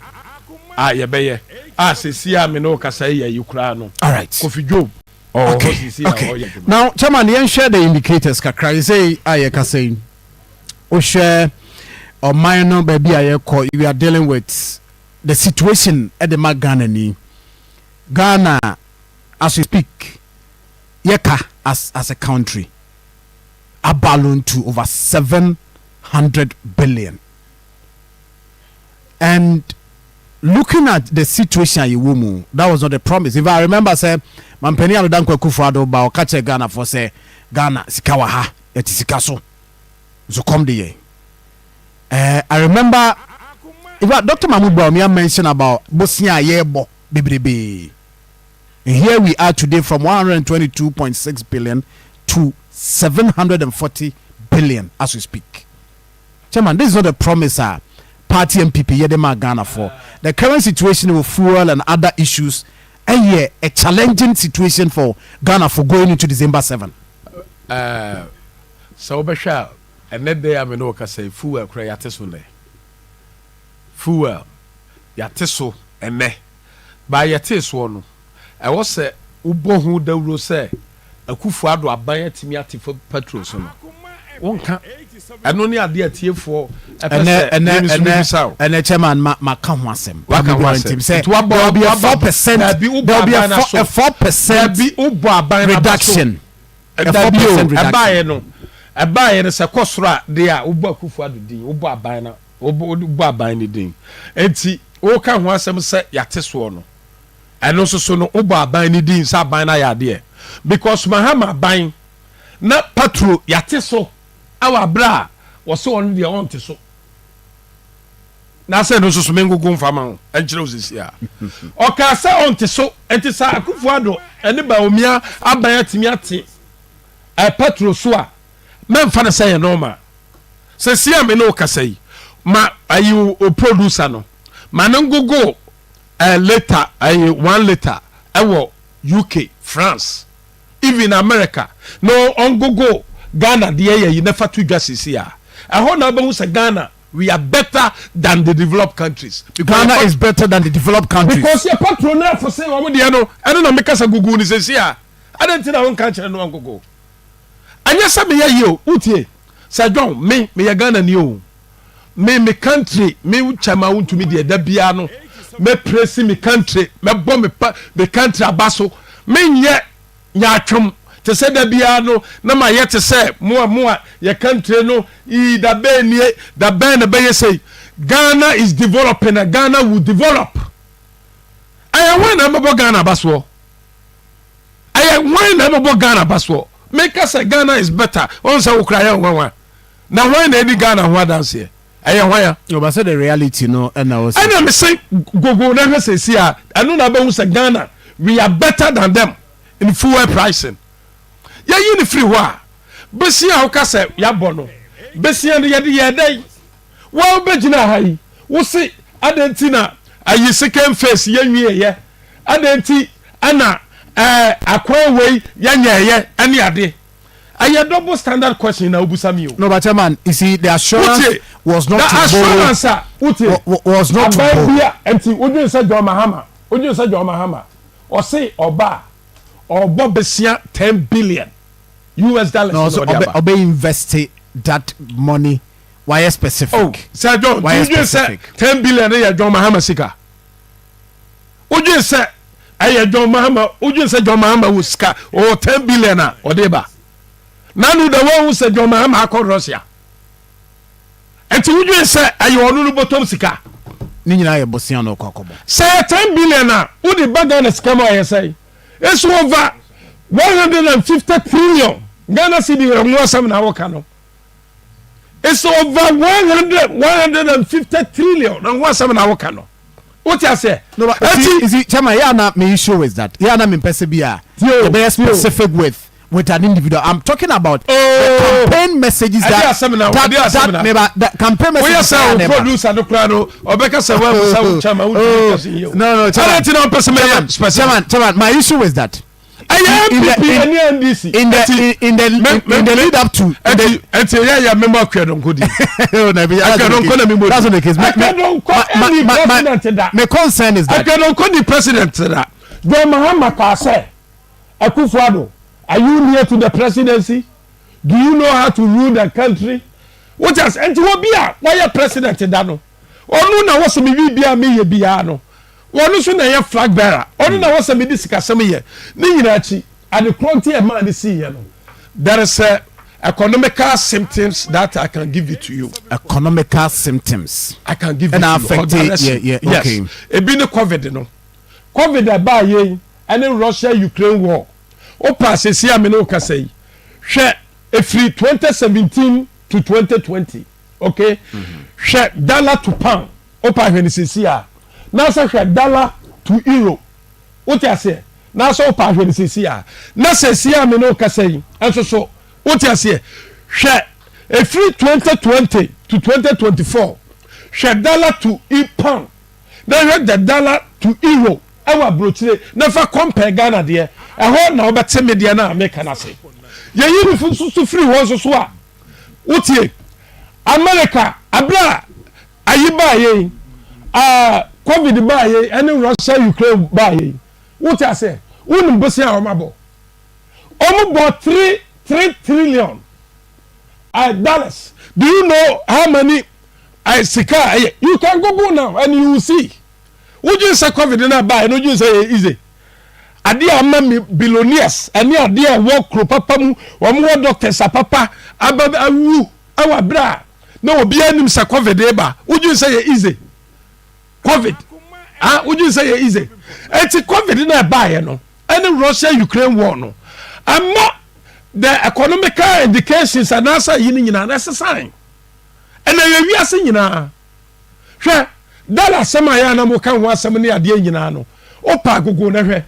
a yɛbɛyɛ a sɛsi a me ne wo kasa yi yɛ yi koraa no. All right. Kofi Job. Okay, okay. Now, chairman, yɛnhwɛ the indicators kakra. Yɛ sɛ a yɛkasa yi, wohwɛ ɔman no baabi a yɛkɔ, we are dealing with the situation ɛde ma Ghana ni. Ghana, as we speak, yɛka as a country, aballoon to over 700 billion. And looking at the situation a yɛwɔ mu, that was not a promise. If I remember sɛ mampanin Addo Dankwa Akufo-Addo ba ɔka kyerɛ Ghanafoɔ sɛ Ghana sika wɔ ha, yɛte sika so, nso kɔm de yɛn. I remember in fact Dr. Mahmoud Bawumia mentioned about bosia a yɛrebɔ bebrebee. And here we are today from 122.6 billion to 740 billion as we speak. Chairman, this is not a promise party NPP yɛde ma Ghana for. The current situation with fuel and other issues ɛyɛ a challenging situation for Ghana for going into December 7. Sɛ wobɛhwɛ a ɛnɛ dɛ a me ne wo kasa yi fuel kora yɛate so nnɛ. Fuel yɛate so ɛnɛ. Baa yɛtee soɔ no, ɛwɔ sɛ wobɔ ho dawuro sɛ Akufo Addo aban atumi ate petrol so no. Wonka. Ɛno ne adeɛ atiefoɔ ɛpɛ sɛ ɛnɛ ɛnɛ ɛnɛ chairman ma ma ka ho asɛm. Waka ho asɛm. Sɛ there will be a 4%, there will be a 4% reduction. A 4% reduction. Ɛbaayɛ no ɛbaayɛ no sɛ kɔ soro a deɛ a wobɔ Akufo Addo din, wobɔ aban na wobɔ aban ne din. Enti woka ho asɛm sɛ yɛate soɔ no. Ɛno nso so no wobɔ aban ne din sɛ aban no ayɛ adeɛ. Because Mahama aban na petrol yɛate so ɛwɔ abere a wɔsɛ ɔno deɛ ɔnte so. Na sɛ no nso so mengogo mfa ma wo ɛnkyerɛ wo sisi a ɔkaa sɛ ɔnte so. Nti sɛ Akufo Addo ɛne Bawumia aban atumi ate petrol so a mɛmfa no sɛ yɛ normal. Sɛ si a me ne wo kasa yi ma ayi o producer no ma no ngogo litre ayi 1 litre ɛwɔ UK, France, even America na ɔngogo Ghana deɛ yɛ yi na fa to dwa sisi a ɛhɔ na wobɛhu sɛ Ghana we are better than the developed countries. Because Ghana is better than the developed countries. Because yɛ petrol no ɛfo se wɔn deɛ no ɛno na meka sɛ gugu ne sisi a ɛde nti na wɔnka nkyerɛ no angogo. Ɛnyɛ sɛ meyɛ yie o, wotie sɛ John me meyɛ Ghana ni o, me country me kyɛm a wontumi deɛ da biara no mɛpresi me country, mɛbɔ me pa me country aba so, menyɛ nyaatwom te sɛ da biara no na mayɛ te sɛ mo a mo a yɛ country no ii da bɛn nie da bɛn na bɛyɛ sei. Ghana is developing and Ghana will develop. Ɛyɛ hwan na ɛbɛbɔ Ghana aba soɔ? Ɛyɛ hwan na ɛbɛbɔ Ghana aba soɔ? Meka sɛ Ghana is better, wɔn sɛ wokura yɛ nwanwa. Na hwan na ɛdi Ghana ho adanseɛ? Ɛyɛ hwan a? Ɔba sɛ the reality no ɛna ɔsɛ. Ɛna me se gogo na hwɛ sɛsi a ɛno na abɛhu sɛ Ghana we are better than them in fuel pricing. Yɛyi no firi hɔ a, besia a woka sɛ yɛabɔ no besia no yɛde yɛɛ dɛn? Wo a wobɛgyina ha yi wo se adɛn nti na ayi second phase yɛnwieɛ, adɛn nti ɛna ɛɛ akwan wei yɛnyɛɛyɛ ɛne ade. Ɛyɛ double standard question na wobusa mi o. No, but chairman, you see, the assurance Wotie, was not the to borrow. assurance a wotie, Was not to aban borrow. bi a nti wodwen sɛ John Mahama, wodwen sɛ John Mahama ɔse ɔba a ɔbɔ besia 10 billion US dollars No, na so ɔde obe aba. obe invest that money. Why specific? Oh, sɛ John, Why nti wodwen sɛ specific? 10 billion no yɛ John Mahama sika? Wodwen sɛ ɛyɛ John Mahama, wodwen sɛ John Mahama wɔ sika, ɔwɔ 10 billion a ɔde ba? Nanu da wahu sɛ John Mahama akɔ Russia. Nti wodwen sɛ ɛyɛ ɔno no bɔtɔm sika? Ne nyinaa yɛ bosea na ɔkɔ akɔbɔ. Sɛ ɛyɛ 10 billion a, wode ba Ghana sika mu a ɛyɛ sɛn? It's over 150 trillion Ghana cedi ɛho asɛm na woka no. It's over 100 150 trillion ɛho asɛm na woka no. Wote aseɛ? No, but Eti see, see, Chairman, yeah, na my issue is that yeah, na me mpɛ bi a yɛbɛyɛ specific with an individual. I'm talking about oh, the campaign messages that that that meba the campaign messages. Woyɛ sɛ o producer no kura no ɔbɛka sɛ wa musa wo chairman wo tumi kasi yie o. No no chairman. Ɛna ti na ɔpɛ sɛ mɛyɛ specific. Chairman, chairman, my issue is that. Ɛyɛ NPP ɛne NDC. In the lead up to. Ɛti ɛti ɛyɛ yɛ mɛmɔ Akua-Donkor di. Akua-Donkor na mɛmɔ di. That's not the case. Akua-Donkor ɛni president da. My concern is that. Akua-Donkor ni president da. John Mahama kaa sɛ Akufo-Addo, are you near to the presidency? Do you know how to rule the country? Wote ase nti obi a wayɛ president da no ɔno na wɔsɛ me wi bia meyɛ biara no. Ɔno nso na ɛyɛ flag bearer. Ɔno na wɔsɛ mede sikasɛm yɛ. Ne nyinaa akyi, ade korɔ nti a ɛmaa no siiɛ no, there is a economical symptoms that I can give it to you. Economical symptoms. I can give it Ɛna to you. affect yɛ yɛ Yes. okay. Ebi ne COVID no. COVID a ɛbaa yɛ yi ɛne Russia Ukraine war. Wopa asɛsi a me ne wo kasa yi, hwɛ ɛfiri 2017 to 2020. Okay? Hwɛ dollar to pound. Wopa hwɛ no sɛsi a. Na sɛ hwɛ dollar to euro. Wote aseɛ? Na sɛ wopa hwɛ no sɛsi a. Na sɛsi a me ne wo kasa yi nso so, wote aseɛ? Hwɛ ɛfiri 2020 to 2024, hwɛ dollar to e pound, na hwɛ the dollar to euro ɛwɔ aburokyire na fa compare Ghana deɛ. Ɛhɔ na wobɛte me deɛ no a meka no ase. Yɛyi no nso so firi hɔ nso so a, wotie, America, aberɛ a Ayi baayɛ yi, ah, covid baayɛ yi, ɛne Russia Ukraine baayɛ yi, wote aseɛ? Wonim bosea a wɔn abɔ? Wɔn bɔ 3 3 trillion dollars. Do you know how many sika a ɛyɛ? You can google now and you will see. Wogye sɛ covid na baayɛ no, wogye sɛ ɛyɛ easy. Adeɛ a ama mi billionaires ɛne adeɛ a ɛwɔ kuro papa mu, wɔn wɔ doctors apapa aba awu ɛwɔ abere a na obiara nim sɛ covid ba. Wogye sɛ yɛ easy covid? Ah, wogye sɛ yɛ easy? Eti covid na ɛbaayɛ no ɛne Russia Ukraine war no ama the economical indications anaasɛ yi no nyinaa na ɛsesan ɛna yɛ wiase nyinaa. Hwɛ dollar asɛm a yɛ anam ka ho asɛm ne adeɛ nyinaa no, wopa agogo na hwɛ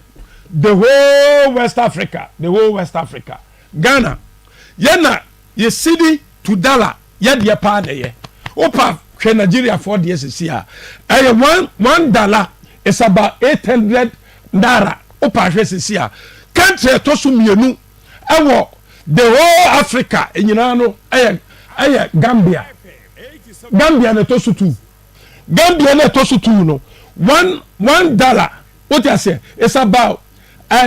the whole West Africa, the whole West Africa, Ghana yɛna yɛ cedi to dollar yɛ deɛ paa na ɛyɛ. Wopa hwɛ Nigeriafoɔ deɛ sisi a ɛyɛ $1 is about 800 naira. Wopa hwɛ sisi a country ɛtɔ so mmienu ɛwɔ the whole Africa nyinaa no ɛyɛ Gambia. Gambia na ɛtɔ so two. Gambia na ɛtɔ so two no, $1, wote aseɛ, it's about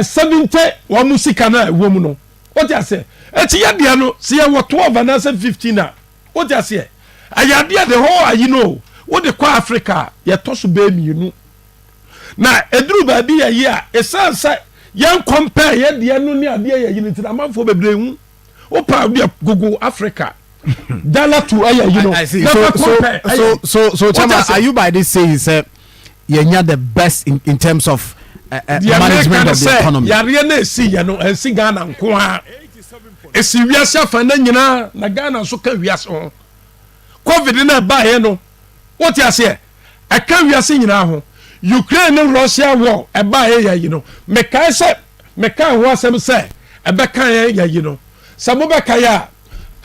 70 wɔn mu sika na ɛwɔ mu no, wote aseɛ. Eti yɛ deɛ no si yɛ wɔ 12 anaasɛ 15 a, wote aseɛ, ɛyɛ adeɛ de hɔ ayi no wode kɔ Africa yɛtɔ so bɛɛ mmienu na eduru baabi yɛ yi a esan sɛ yɛn compare yɛ deɛ no ne adeɛ yɛ yi no nti na amanfoɔ bebree hu. Wopa deɛ gogo Africa dollar to ɛyɛ yi no. I see. So, Chairman, are you by this saying sɛ yɛnya the best in terms of management of the economy? Yareɛ no esi yɛ no ɛnsi Ghana nko a, esi wiase afa na nyinaa na Ghana nso ka wiase ho. COVID na ɛbaeɛ no, wote aseɛ, ɛka wiase nyinaa ho. Ukraine ne Russia war ɛbaeɛ yɛ yi no, mekae sɛ meka ho asɛm sɛ ɛbɛka yɛn yɛ yi no sɛ mobɛka yɛ a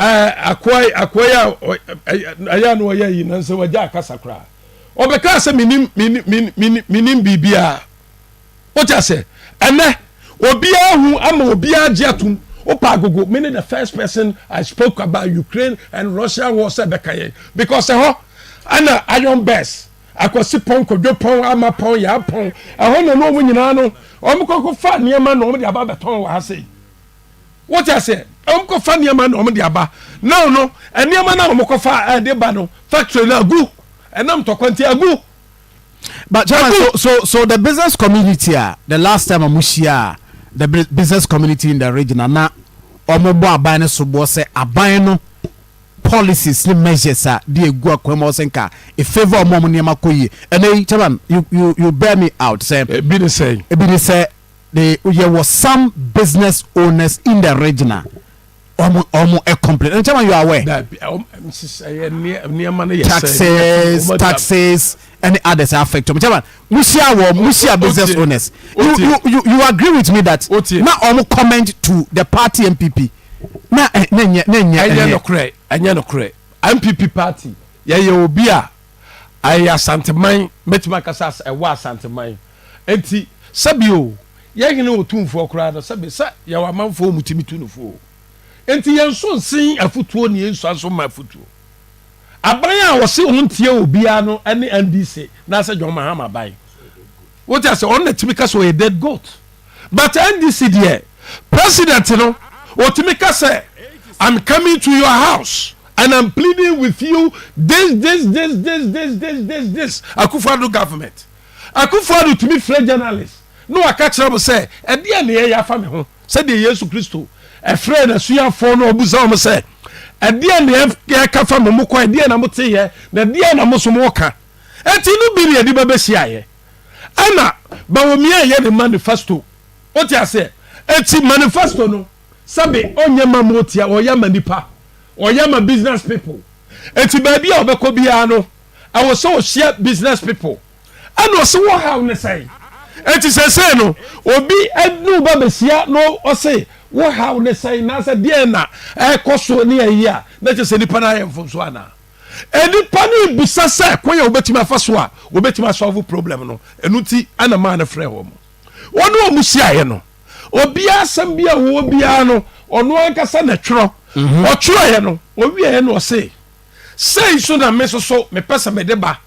ɛɛ akoa yi a ɛyɛ no ɔyɛ yi na nsɛ wagya akasa koraa ɔbɛka sɛ menim menim menim biribiara. Wote aseɛ, ɛnɛ obiara hu ama obiara gye atum. Wopa agogo me ne the first person I spoke about Ukraine and Russia war sɛ ɛbɛka yɛn because ɛhɔ ɛna iron bars akwasi pɔn kwadwo pɔn ama pɔn yaa pɔn ɛhɔ na no wɔn nyinaa no wɔn kɔkɔ fa nneɛma na wɔn de aba abɛtɔn wɔ ha sei. Wote aseɛ, wɔn kɔ fa nneɛma na wɔn de aba now no, nneɛma na wɔn kɔ fa ɛde ba no, factory na agu ɛnam ntɔkwa nti agu. But Chairman, so the business community, the last time a mo hyia the business community in the region, na Wɔbɔ aban no soboɔ sɛ aban no policies ne measures a de egu akwan mu a wɔsɛ nka e favour wɔn a wɔn nneɛma kɔ yie. Ɛnɛ yi, Chairman, you you you bear me out sɛ. Ebi ne sɛn? Ebi ne sɛ de yɛwɔ some business owners in the region a wɔn wɔn ɛ complain. And Chairman, you are aware. Dabi, wɔn nhyehyɛeɛ nneɛma no yɛ sɛ. Taxes, taxes ɛne others affect wɔn. Chairman, mo hyia wɔn, mo hyia business owners. You you you you agree with me that na wɔn comment to the party NPP na ɛ na nyɛ na nyɛ. Ɛnyɛ nokorɛ, ɛnyɛ nokorɛ. NPP party yɛyɛ obi a ɛyɛ Asanteman, mɛtumi akasa ɛwɔ Asanteman. Nti sɛbi o, yɛn hene Otumfoɔ koraa no sɛbi sɛ yɛwɔ amanfoɔ wɔn tumi tu no fo o. Nti yɛn nso nsen afutuo ne yɛn nsua nso mma afutuo. Aban a wɔse wɔn ntie obiara no ne NDC naasɛ John Mahama aban. Wote ase ɔno na tumi ka sɛ ɔyɛ dead goat. But NDC deɛ president no ɔtumi ka sɛ I'm coming to your house and I'm pleading with you this this this this this this this this Akufo-Addo government. Akufo-Addo tumi frɛ journalist na waka kyerɛ mo sɛ ɛdeɛn na yɛyɛ afa me ho sɛdeɛ Yesu Kristo ɛfrɛɛ n'asuafoɔ no ɔbusa wɔn sɛ ɛdeɛn na yɛka fa mo mokɔ ɛdeɛn na moteyɛ na ɛdeɛn na mo so moka. Enti no bi na yɛde ba bɛhyiaeɛ. Ɛna Bawumia yɛ ne manifesto. Wote aseɛ? Enti manifesto no, sɛbe ɔnyɛ ma motia, ɔyɛ ma nipa. Ɔyɛ ma business people. Enti baabi a ɔbɛkɔ biara no, ɛwɔ sɛ ɔhyia business people. Ɛna ɔse wo haw ne sɛn? Enti seesei no, obi ne wo ba bɛhyia na ɔse wo haw ne sɛn, naasɛ deɛn na ɛrekɔ so ne ayi a, na kyerɛ sɛ nipa no ayɛ mfomsoɔ anaa? Nnipa no rebisa sɛ kwan a wɔbɛtumi afa so a wɔbɛtumi asɔlvo problem no, ɛno nti na maa no frɛɛ wɔn. Wɔne wɔn hyiaeɛ no, obiara asɛm bi a ɔwɔ biara no, ɔno ankasa na ɛtwerɛ. Mhm. Ɔtwerɛeɛ no, ɔwieɛ no ɔse, sei so na me nso so mepɛ sɛ mede ba.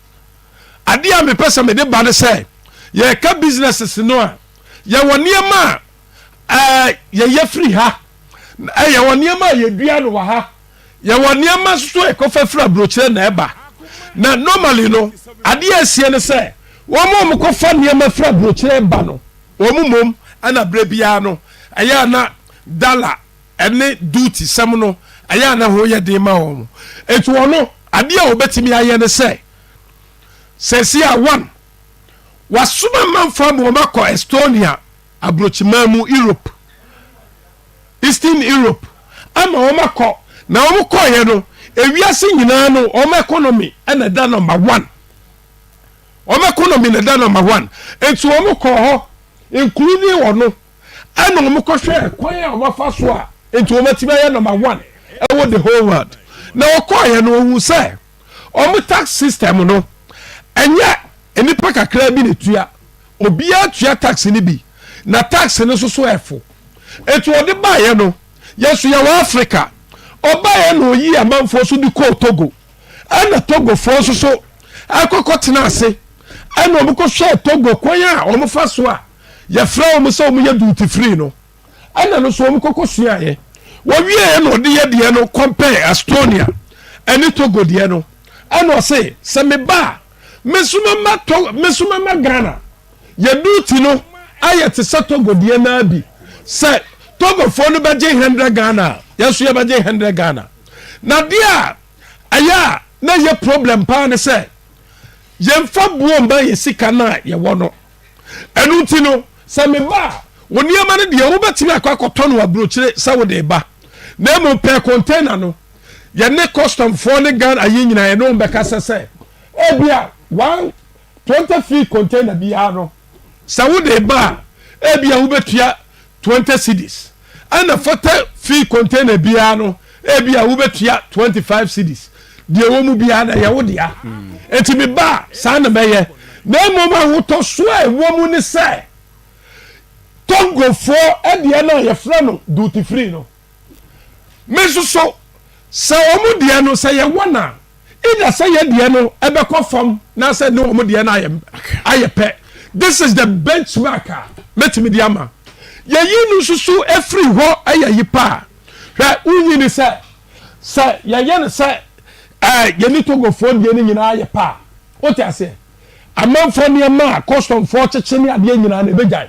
Adeɛ a mepɛ sɛ mede ba ne sɛ, yɛreka businesses no a, yɛwɔ nneɛma a ɛɛ yɛyɛ firi ha, yɛwɔ nneɛma a yɛdua no wɔ ha, Yɛwɔ nneɛma nso so a ɛkɔfa firi aburokyerɛ na ɛba. Na normally no, adeɛ a ɛsiɛ ne sɛ, wɔn a wɔkɔfa nneɛma firi aburokyerɛ ba no, wɔn mmom na berɛ biara no, ɛyɛ a na dollar ne duty sɛm no, ɛyɛ a na ho yɛ den ma wɔn. Enti wɔn, adeɛ a wɔbɛtumi ayɛ ne sɛ, sɛsi a one, wasoma manfoɔ ama wɔn akɔ Estonia aburokyiman mu, Europe. Eastern Europe ama wɔn akɔ na wɔn kɔɔyɛ no ewiase nyinaa no wɔn economy na ɛda number one, wɔn economy na ɛda number one, nti wɔn kɔɔ hɔ including wɔn no ɛna wɔn kɔhwɛ kwan a wɔn afa so a nti wɔn atumi ayɛ number one ɛwɔ the whole world. Na wɔkɔɔyɛ no wɔn hu sɛ wɔn tax system no ɛnyɛ nnipa kakra bi na etua, obiara tua tax no bi na tax no nso so ɛfo. Eti ɔde baeɛ no, yɛn nso yɛwɔ Africa. Ɔbaeɛ na ɔyii amanfoɔ so de kɔɔ Togo. Ɛna Togofoɔ nso so ɛkɔkɔ tena ase. Ɛna wɔn kɔhwɛɛ Togo kwan a wɔn fa so a yɛfrɛ wɔn sɛ wɔn yɛ duty free no. Ɛna no nso wɔn kɔkɔ suaeɛ. Wɔwieɛ na ɔde yɛ deɛ no compare Estonia ɛne Togo deɛ no. Ɛna ɔse sɛ meba a, me nso mɛma to me nso mɛma Ghana yɛ duty no ayɛ te sɛ Togo deɛ no ara bi. Sɛ Togofoɔ no bɛgye hundred Ghana a, yɛn nso yɛbɛgye hundred Ghana. Na deɛ a ɛyɛ a na ɛyɛ problem paa ne sɛ yɛmfa buo mma yɛ sika no a yɛwɔ no. Ɛno nti no, sɛ meba a, wo nneɛma no deɛ wobɛtumi akɔ akɔtɔ no aburokyire sɛ wode reba. Na mmom pɛ container no. Yɛne customfoɔ ne Ghana ayi nyinaa yɛne wɔn bɛkasa sɛ ebia one 20 feet container biara no, sɛ wode ba a, ebia wobɛtua 20 cedis. Ɛna 40 feet container biara no, ebia wobɛtua 25 cedis. Deɛ ɛwɔ mu biara na ɛyɛ wo dea. Enti meba a, saa na mɛyɛ. Na mmom ahotɔsoɔ a ɛwɔ mu ne sɛ, Togofoɔ deɛ no a yɛfrɛ no duty free no, me nso so, sɛ wɔn deɛ no, sɛ yɛwɔ no a, Either sɛ yɛ deɛ no ɛbɛkɔ fam na sɛ ne wɔn deɛ no ayɛ ayɛ pɛ. This is the benchmark a mɛtumi de ama. Yɛyi no nso so efiri hɔ ɛyɛ yi pa a, hwɛ wonyi ne sɛ sɛ yɛyɛ no sɛ ɛɛ yɛne Togofoɔ deɛ no nyinaa yɛ pa a, wote aseɛ? Amanfoɔ nneɛma a customfoɔ kyekye ne adeɛ nyinaa no ɛbɛgyae.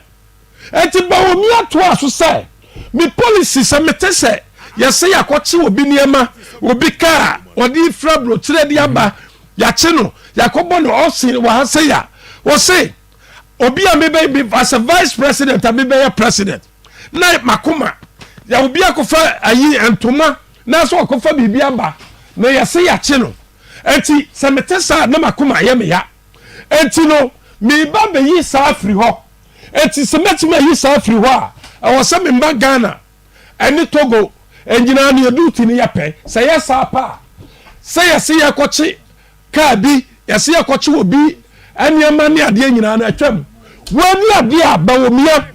Enti Bawumia toaa so sɛ, Me policy sɛ mete sɛ yɛsɛ yɛakɔkye obi nneɛma, obi kaa ɔde fira burokyerɛ de aba, yɛakye no, yɛakɔbɔ no ɔsen wɔ ha sɛ ya. Wɔse obi a mebɛ as a vice president a mebɛyɛ president na makoma yɛ obi akɔfa ayi ntoma na sɛ ɔkɔfa biribi aba na yɛse yɛakye no. Enti sɛ mete saa na makoma yɛ me ya. Enti no meba bɛyi saa afiri hɔ. Enti sɛ mɛtumi ayi saa afiri hɔ a, ɛwɔ sɛ mema Ghana ɛne Togo nyinaa no yɛ duty no yɛ pɛ. Sɛ ɛyɛ saa pɛ a, sɛ yɛse yɛkɔkye kaa bi, yɛse yɛkɔkye obi nneɛma ne adeɛ nyinaa no atwam. Wei ne adeɛ a Bawumia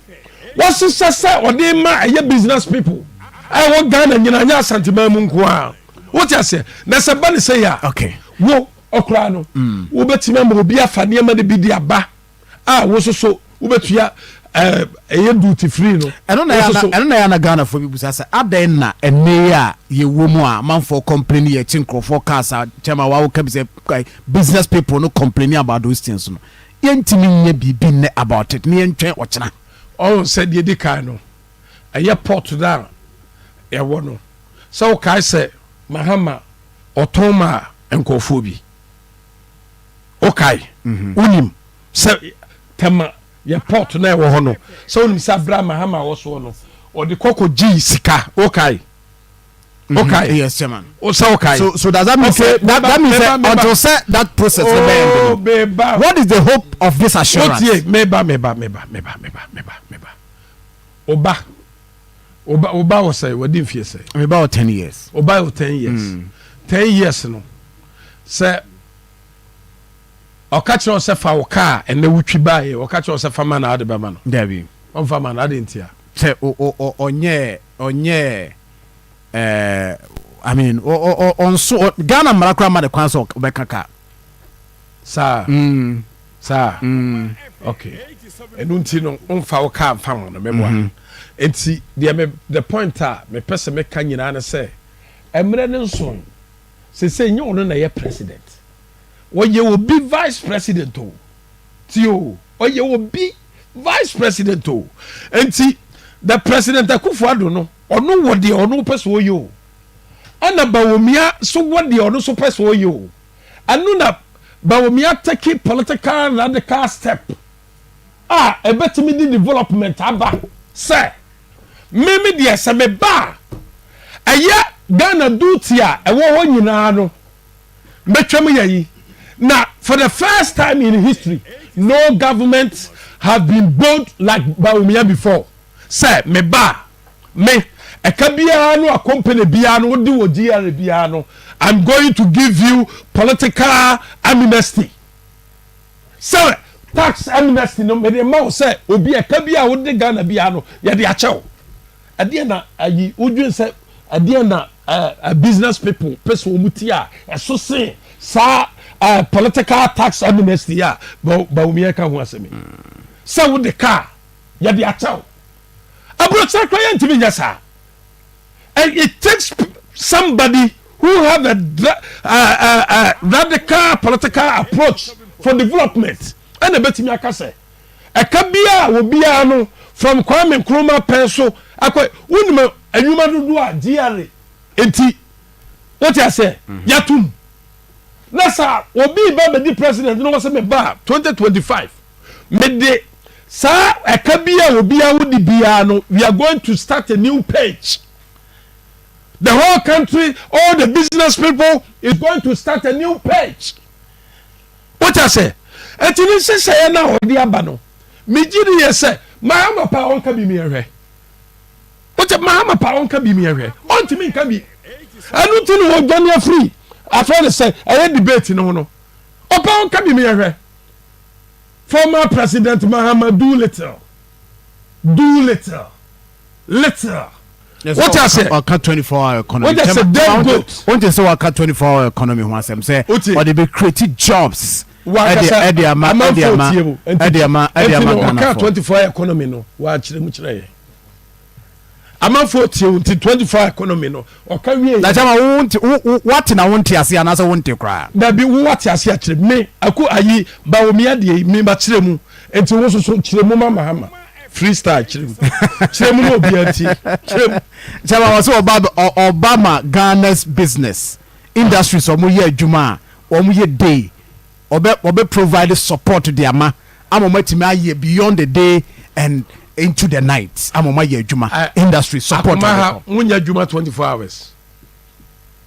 wɔhyehyɛ sɛ ɔde ma ɛyɛ business people a ɛwɔ Ghana nyinaa, nyɛ Asanteman mu nko ara. Wote aseɛ? Na sɛ ɛba no sei a, wo ɔkoraa no, wobɛtumi ama obi afa nneɛma no bi de aba. a wo nso so wobɛtua ɛyɛ duty free no. Ɛno na ɛno na ɛyɛ na Ghanafoɔ bi busa sɛ adɛn na ɛnɛ yi a yɛwɔ mu a amanfoɔ complain yɛkye nkurɔfoɔ cars a kyɛma wa woka bi sɛ business people no complaining about those things no yɛntumi nyɛ biribi nnɛ about it na yɛntwɛn ɔkyena. Ɔho sɛ deɛ di kan no ɛyɛ port no a yɛwɔ no sɛ wokae sɛ Mahama ɔtɔn maa nkurɔfoɔ bi. Wokae? Wonim sɛ Tema yɛ port na ɛwɔ hɔ no, sɛ wonim sɛ abira Mahama wɔ soɔ no, ɔde kɔ kɔ gyii sika. Wokae? Wokae? Yes, chairman. Sɛ wokae? So, so does that mean okay, say, that, that means say, until say that process oh, beba. What is the hope of this assurance? Wotie, meba, meba, meba, meba, meba, meba, meba. Oba, oba, oba wɔ sɛ, wadi mfie sɛ. Meba wɔ 10 years. Oba wɔ 10 years. 10 years no. Sɛ ɔka kyerɛ wo sɛ fa wo kaa a ɛnɛ wotwi baeɛ, ɔka kyerɛ wo sɛ fa ma no a, wode bɛma no? Dabi. Ɔmfa ma no, adɛn ntia? Sɛ ɔnyɛɛ, ɔnyɛɛ, ɛɛ, I mean, ɔnso, Ghana mmara koraa ma no kwan sɛ ɔbɛka kaa. Saa? Mm. Saa? Mm. Okay. Ɛno nti no, womfa wo kaa mfa ma no, meboa. Mm -hmm. Nti, deɛ me, the point a mepɛ sɛ meka nyinaa ne sɛ, mmerɛ no nsoe. Sesei nyɛ ɔno na ɛyɛ president. Ɔyɛ obi vice president o. Tie o, ɔyɛ obi vice president o. Nti the president Akufo Addo no, ɔno wɔ deɛ ɔno pɛ sɛ ɔyɛ o. Ɛna Bawumia so wɔ deɛ ɔno so pɛ sɛ ɔyɛ o. Ɛno na Bawumia take political radical step a ɛbɛtumi de development aba sɛ Me me deɛ sɛ me ba a, ɛyɛ Ghana duty a ɛwɔ hɔ nyinaa no mɛtwam yɛ yi. Na for the first time in history, no government have been bold like Bawumia before sɛ me ba a, me ɛka biara no a company biara no wode wɔ GRA biara no, I'm going to give you political amnesty. Sɛ tax amnesty no mede ma wo sɛ obi ɛka bi a wode Ghana biara no yɛde akyɛ wo. Ɛdeɛ na ayi wodwen sɛ ɛdeɛ na uh, business people pɛ sɛ wɔn ti a ɛso sen saa uh, political tax amnesty a Bawumia ka ho asɛm yi. Sɛ wode kaa yɛde akyɛ wo. Aburokyerɛ koraa yɛntumi nyɛ saa. And it takes somebody who have a uh, uh, radical political approach for development. Ɛna ebetumi aka sɛ ɛka biara wɔ biara no from Kwame Nkrumah pɛn so akɔ wonim adwuma dodoɔ a GRA nti wote aseɛ mhm. yɛatom na sɛ obi ba bɛdi president no wɔ sɛ meba 2025 Mede saa ɛka bi a obiara wodi biara no, we are going to start a new page. The whole country, all the business people is going to start a new page. Wote ase? Eti ne nhyehyɛeɛ no a ɔde aba no, megye di yɛ sɛ Mahama paa ɔnka bi mi ɛhwɛ. Wote Mahama paa ɔnka bi mi ɛhwɛ. Ɔntumi nka bi. Ɛno ti na ɔdwane afiri afɛ ne sɛ ɛyɛ debate no ho no. Ɔpɛ ɔnka bi mi ɛhwɛ. Former President Mahama do little, do little, little. Wote aseɛ? Ɔka 24 hour economy. Wote sɛ dead goat. Wote sɛ waka 24 hour economy ho asɛm sɛ ɔde bɛ create jobs. Wakasa ɛde ama ɛde ama ɛde ama ɛde ama Ghana fo. Ɔka 24 hour economy no wakyerɛ mu kyerɛ yɛ. Amanfoɔ tie wo nti 24 hour economy no ɔka wie. Na kyama wo nte wo wate na wo nte ase anaasɛ wo nte koraa. Dabi wo wate ase akyerɛ me aku ayi Bawumia deɛ yi me ma kyerɛ mu nti wo nso so kyerɛ mu ma Mahama. Freestyle kyerɛ mu. Kyerɛ mu na obiara ntie. Kyerɛ mu. Chairman wɔ sɛ ɔba ɔba ma Ghana's business industries ɔmo yɛ adwuma a ɔmo yɛ day ɔbɛ ɔbɛ provide support de ama ama ɔmo atumi ayɛ beyond the day and into the night ama ɔmo ayɛ adwuma industry support. Akoma ha mo nyɛ adwuma 24 hours.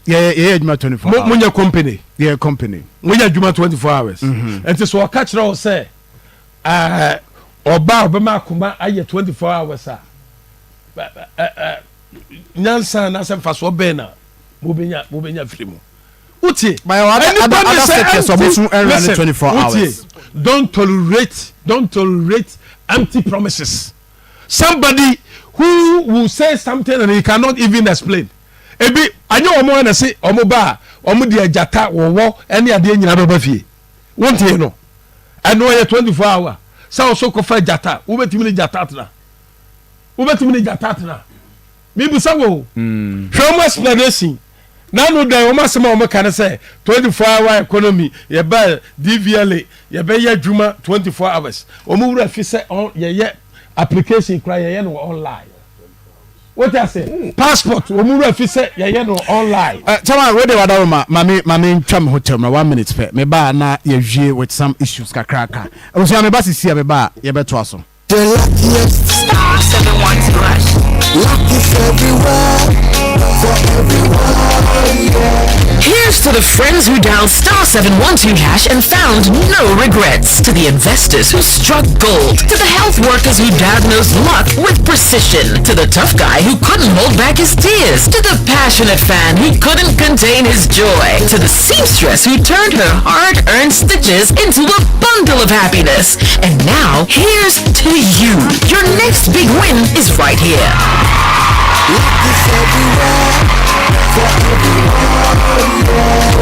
Yɛ yɛ adwuma 24 hours. Mo nyɛ company. Yɛ company. Mo yɛ adwuma 24 hours. Nti so ɔka kyerɛ wo sɛ ɔba a ɔbɛma akoma ayɛ 24 hours a nyansa anaasɛ mfasoɔ bɛn na mobɛnya mobɛnya firi mu. Wotie? Ɛnipa ne sɛ empty listen wotie don't tolerate don't tolerate empty promises. Somebody who will say something and he cannot even explain. Ebi anyɛ wɔn a na se wɔn ba a wɔn de agyata wɔwɔ ɛne adeɛ nyinaa bɛba fie. Wontie no? Ɛno ɛyɛ 24 hour sɛ ɔso kɔfa gyata wobɛtumi ne gyata atena wobɛtumi ne gyata atena mibisa wo hmm. Hwɛ wɔn explanation nanu dan wɔn asɛm a wɔn ka ne sɛ 24 hour economy yɛbɛ DVLA yɛbɛyɛ adwuma 24 hours. Wɔn wura fi sɛ yɛyɛ application kura yɛyɛ no online. Wote ase? Passport wɔn wura fi sɛ yɛyɛ no online. Uh, Chairman, wei de wada wo ma ma me ma me ntwa me ho kyɛm na one minute pɛ. Me ba na yɛwie with some issues kakraka. Abusua me ba sisi a me ba yɛbɛtoa so. The luckiest. *712 hash. Luck is everywhere for everyone. Yeah. Here's to the friends who dialed star 712 hash and found no regrets. To the investors who struck gold. To the health workers who diagnosed luck with precision. To the tough guy who couldn't hold back his tears. To the passionate fan who couldn't contain his joy. To the seamstress who turned her hard-earned stitches into a bundle of happiness. And now, here's to you. Your next big win is right here. Luck is everywhere for everyone. Yeah.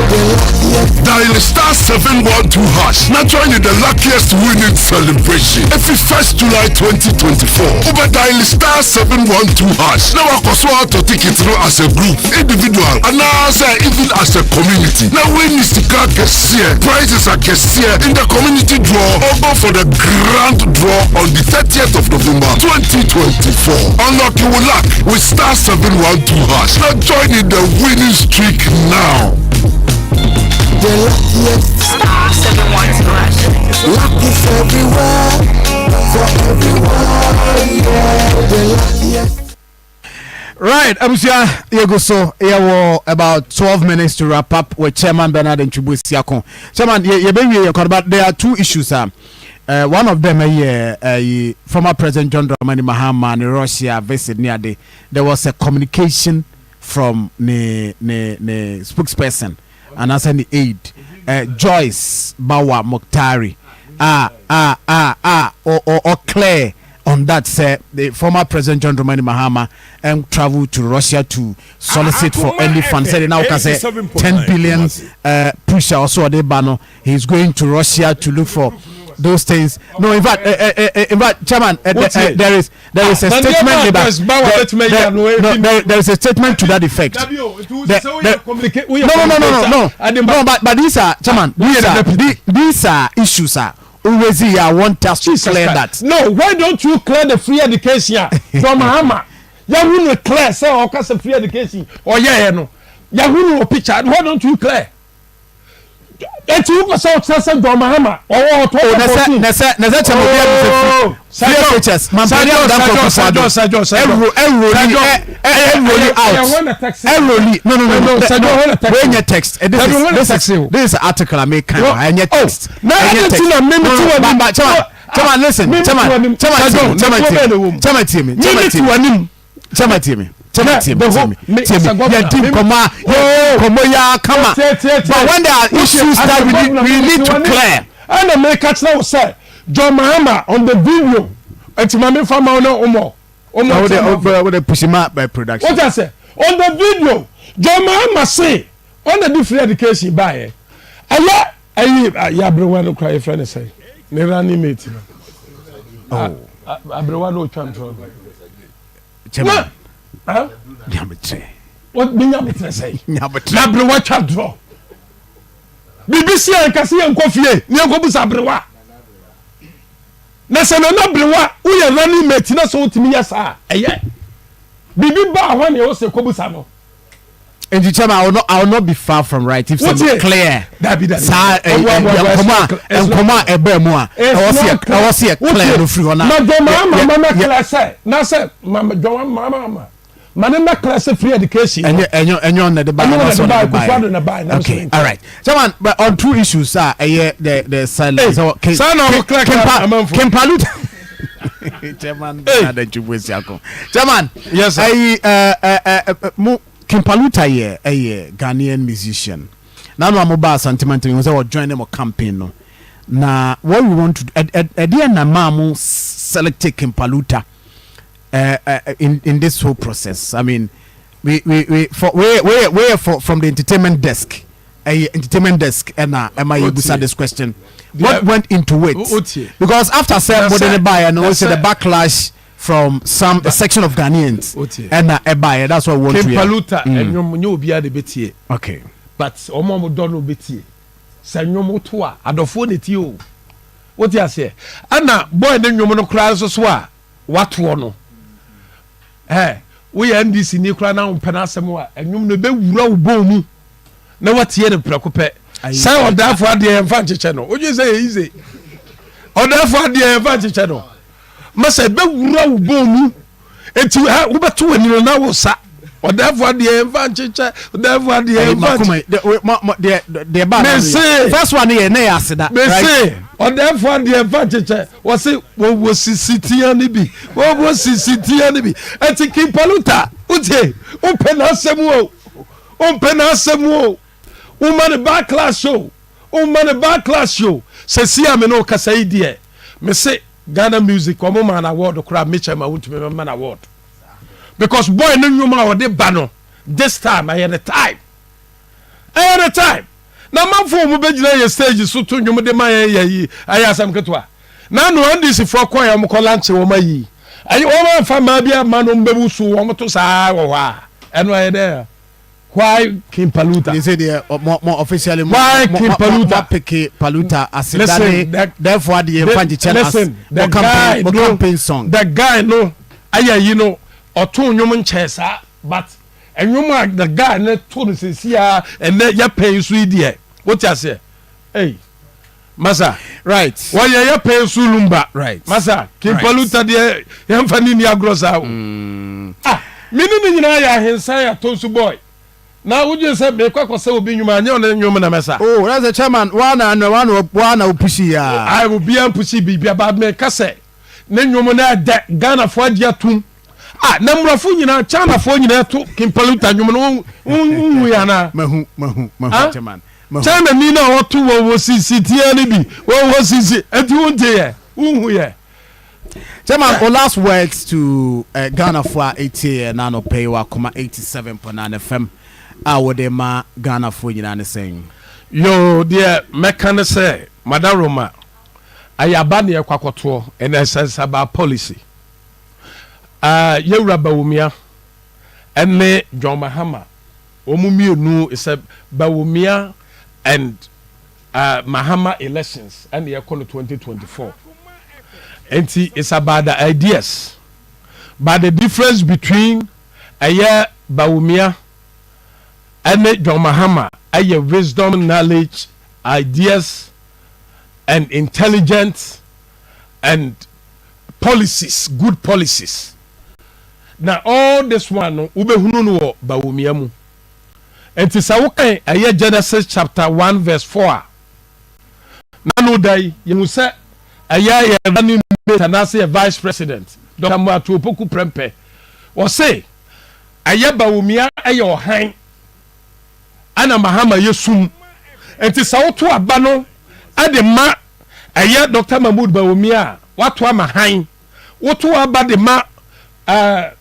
The luckiest. Dial star 712 hash. Now join in the luckiest winning celebration. Every 1st July 2024. Over dial star 712 hash. Now I so out to ticket no as a group, individual, and as a, even as a community. Now win sika kɛseɛ, prizes akɛseɛ in the community draw or go for the grand draw on the 30th of November 2024. Unlock your luck with star 712 hash. Now join in the winning streak now. The luckiest. *712 hash. Luck is everywhere for everyone. Yeah. The luckiest. Right, abusua yɛgu so yɛwɔ about 12 minutes to wrap up with Chairman Bernard Antwi Boasiako. Chairman, yɛbɛwie yɛn kɔ, but there are two issues. One of them ɛyɛ former President John Dramani Mahama ne Russia visit ne ade. There was a communication from ne ne ne spokesperson anaasɛ ne aide Joyce Bawa Mogtari a a a a or clear on that say the former President John Dramani Mahama and travel to Russia to solicit for any fund. Said now can say 10 billion push also the banner. He's going to Russia to look for those things. No, in fact, Chairman, there is a statement. There, no, there is a statement to that effect. No, no, but these are, Chairman, these are issues. Are always here. I want us to Jesus clear Christ. that. No, why don't you clear the free education from Mahama? Yahu no clear sɛ ɔka sɛ free education ɔyɛɛ no. Yahu no wɔ picture. Why don't you clear? Eti wopɛ sɛ ɔkyerɛ sɛ John Mahama ɔwɔ ɔtɔ Oh, na sɛ Chairman obi a free SHS mampanin adan kɔ Akufo-Addo ɛroli ɛroli out ɛroli. No, no, wey nyɛ text. This is article I make kind of ɛnyɛ text. Na ɛnyɛ text na mímí ti wɔ nim. But Chairman, Chairman, listen, Chairman, Chairman, tie mi, Chairman, tie mi, Chairman, tie mi, Chairman, tie mi, Chairman, tie mi, Chairman, tie mi, tie mi, tie mi. Yɛ di nkɔmɔ a yɛ nkɔmɔ yɛ akama, but when there are issues that we need to clear. Ɛna meka kyerɛ wo sɛ John Mahama on the video nti ma mefa ma wo ne womɔ. Wo de push ma by production. What I say on the video, John Mahama say ɔna di free education baayɛ ɛyɛ ɛyi yɛ aberewa no kora yɛfrɛ ne sɛ ne running mate no. Oh. Aberewa no otwa ntorɔ no. Chairman, nyamekyerɛ. Ne nyamekyerɛ sɛ nyamekyerɛ na aberewa twa ntorɔ biribi si yɛn kasi yɛn nkɔ fie ne yɛn kɔ busa aberewa. Na sɛ Nana Berewa woyɛ running mate na sɛ wotumi yɛ saa a, ɛyɛ. Biribi ba a hwan na ɛwɔ sɛ ɛkɔbusa no? Nti chairman, I will not, I will not be far from right if sɛ clear. Dabi dabi. Saa nkɔmɔ a nkɔmɔ a ɛbɛn mu a ɛwɔ sɛ ɛwɔ sɛ yɛ clear no firi hɔ na. Ma John Mahama ma na clear sɛ na sɛ ma John Mahama ma ne na clear sɛ free education. Ɛnyɛ ɛnyɛ ɛnyɛ ɔna de ba ɛnyɛ ɔna de ba Akufo Addo na ba. Okay, all right. Chairman, but on two issues ah ɛyɛ the silence. Hey, saa na ɔmo clear clear amanfo. Kempalu. Chairman Bernard Antwi-Boasiako. Chairman. Yes sir. Ɛyi ɛɛ ɛɛ mo King Paluta yɛ ɛyɛ Ghanaian musician. N'ano a mo ba Asante Mantam yi sɛ wɔ join ne mo campaign no. Na what we want to ɛdeɛ na maa mo select King Paluta in this whole process. I mean we for we for from the entertainment desk. Ɛyɛ entertainment desk ɛna ɛma yɛ busa this question. What went into it? Because after sɛ mo de ne ba yɛ no, sɛ the backlash from some a section of Ghanaians ɛna ɛba yɛ, that's what we want to hear. King Paluta ɛnwom nye obiara de bɛ tie. Okay. But wɔn a wɔn dɔ no bɛ tie. Sɛ nwom to a adɔfoɔ na tie o. Wote aseɛ? Ɛna boy ne nwom no koraa nso so a watoɔ no. Ɛ woyɛ NDC ni koraa na wompɛ n'asɛm a ɛnwom no bɛwura wo bɔn mu na watie no prɛko pɛ. Sɛ ɔdaafo adeɛ yɛmfa nkyekyɛ no. Wodwen sɛ yɛ easy. Ɔdaafo adeɛ yɛmfa nkyekyɛ no. Masa ɛbɛwura wo bɔn mu. Eti ha wobɛto w'ani no na wo sa. Ɔdaafo adeɛ yɛmfa nkyekyɛ. Ɔdaafo adeɛ yɛmfa nkyekyɛ. Deɛ ba na Mese. First one yɛ ne yɛ aseda. Mese ɔdaafo adeɛ yɛmfa nkyekyɛ. Wɔse wɔwɔ sisi tia ne bi. Wɔwɔ sisi tia ne bi. Eti King Paluta wotie wopɛ n'asɛm o. Wompɛ n'asɛm o. Woma ne backlash o. Woma ne backlash o. Sɛsi a me ne wo kasa yi deɛ mese Ghana music wɔn maa no award koraa me kyɛ ma wontumi mɛma no award because boy no nnwom a ɔde ba no this time ɛyɛ ne time, ɛyɛ ne time. Na amanfo wɔn bɛgyina yɛ stage so to nnwom de ma yɛn yɛ yi ɛyɛ asɛm ketewa. Na ano NDC foɔ kɔɛ wɔn kɔ lanche wɔn ayi ɛyɛ wɔn amfa mmaa bi ama no wɔn bɛwu so wɔn to saa wɔ hɔ a ɛno ɛyɛ dɛ. Why King Paluta? They say they mo mo officially mo Why mo King mo Paluta? mo peke Paluta ase Listen, dane therefore the the, nfa nkyekyɛ no as listen, the mo guy campaign mo no, campaign song. the guy no, ayɛ yi no, ɔto nnwom nkyɛn saa, but nnwom a the guy no to no sɛsi a ɛnɛ yɛ pɛn so yi deɛ, wote aseɛ? Ei, masa, wɔyɛ yɛ pɛn so lumba, masa, King Paluta deɛ yɛmfa ne ni agorɔ saa o. Ah, me ne ne nyinaa yɛ ahensan atonsu boy. Na wodwen sɛ mekɔ akɔsɛ obi nnwom a, nyɛ ɔne nnwom na mɛsa. Oh, that's the chairman. Wa na wa na wa na opushi ya. Ai, obiara mpushi biribi aba meka sɛ ne nnwom no ɛdɛ Ghanafoɔ agye atom. Ah, na mmorɔfo nyinaa, Chinafoɔ nyinaa to King Paluta nnwom no, wonhu yɛ anaa? Mahu, mahu, mahu, Ah? chairman. Mahu. China ni na ɔto wɔ wɔ sisi tia no bi, wɔ wɔ sisi, enti wonte yɛ, wonhu yɛ. Chairman, o last words to Ghana fo a etie yɛ na anɔpɛ yi wɔ Akoma 87.9 FM a wode ma Ghana fo nyinaa ne sɛn? Yoo, deɛ mɛka ne sɛ, Mother Roma, ɛyɛ aba ne yɛkɔ akɔtoɔ, and it's about policy. Uh, Yɛwura Bawumia ɛne John Mahama, wɔn mmienu is a Bawumia and uh, Mahama elections ɛne yɛkɔ no 2024. Nti it's about the ideas, but the difference between ɛyɛ Bawumia ɛne John Mahama ɛyɛ wisdom, knowledge, ideas and intelligence and policies, good policies. Na all this one no wobɛhunu no wɔ Bawumia mu. Nti sɛ wokan ɛyɛ Genesis chapter 1 verse 4 a, na no da yi yɛhu sɛ ɛyɛ yɛ running mate anaasɛ yɛ vice president Dr. Matthew Opoku Prempeh, ɔse ɛyɛ Bawumia ɛyɛ ɔhan ɛna Mahama yɛ sum. Nti sɛ woto aba no ɛde ma ɛyɛ Dr. Mahmood Bawumia a, wato ama han. Woto aba de ma ɛɛ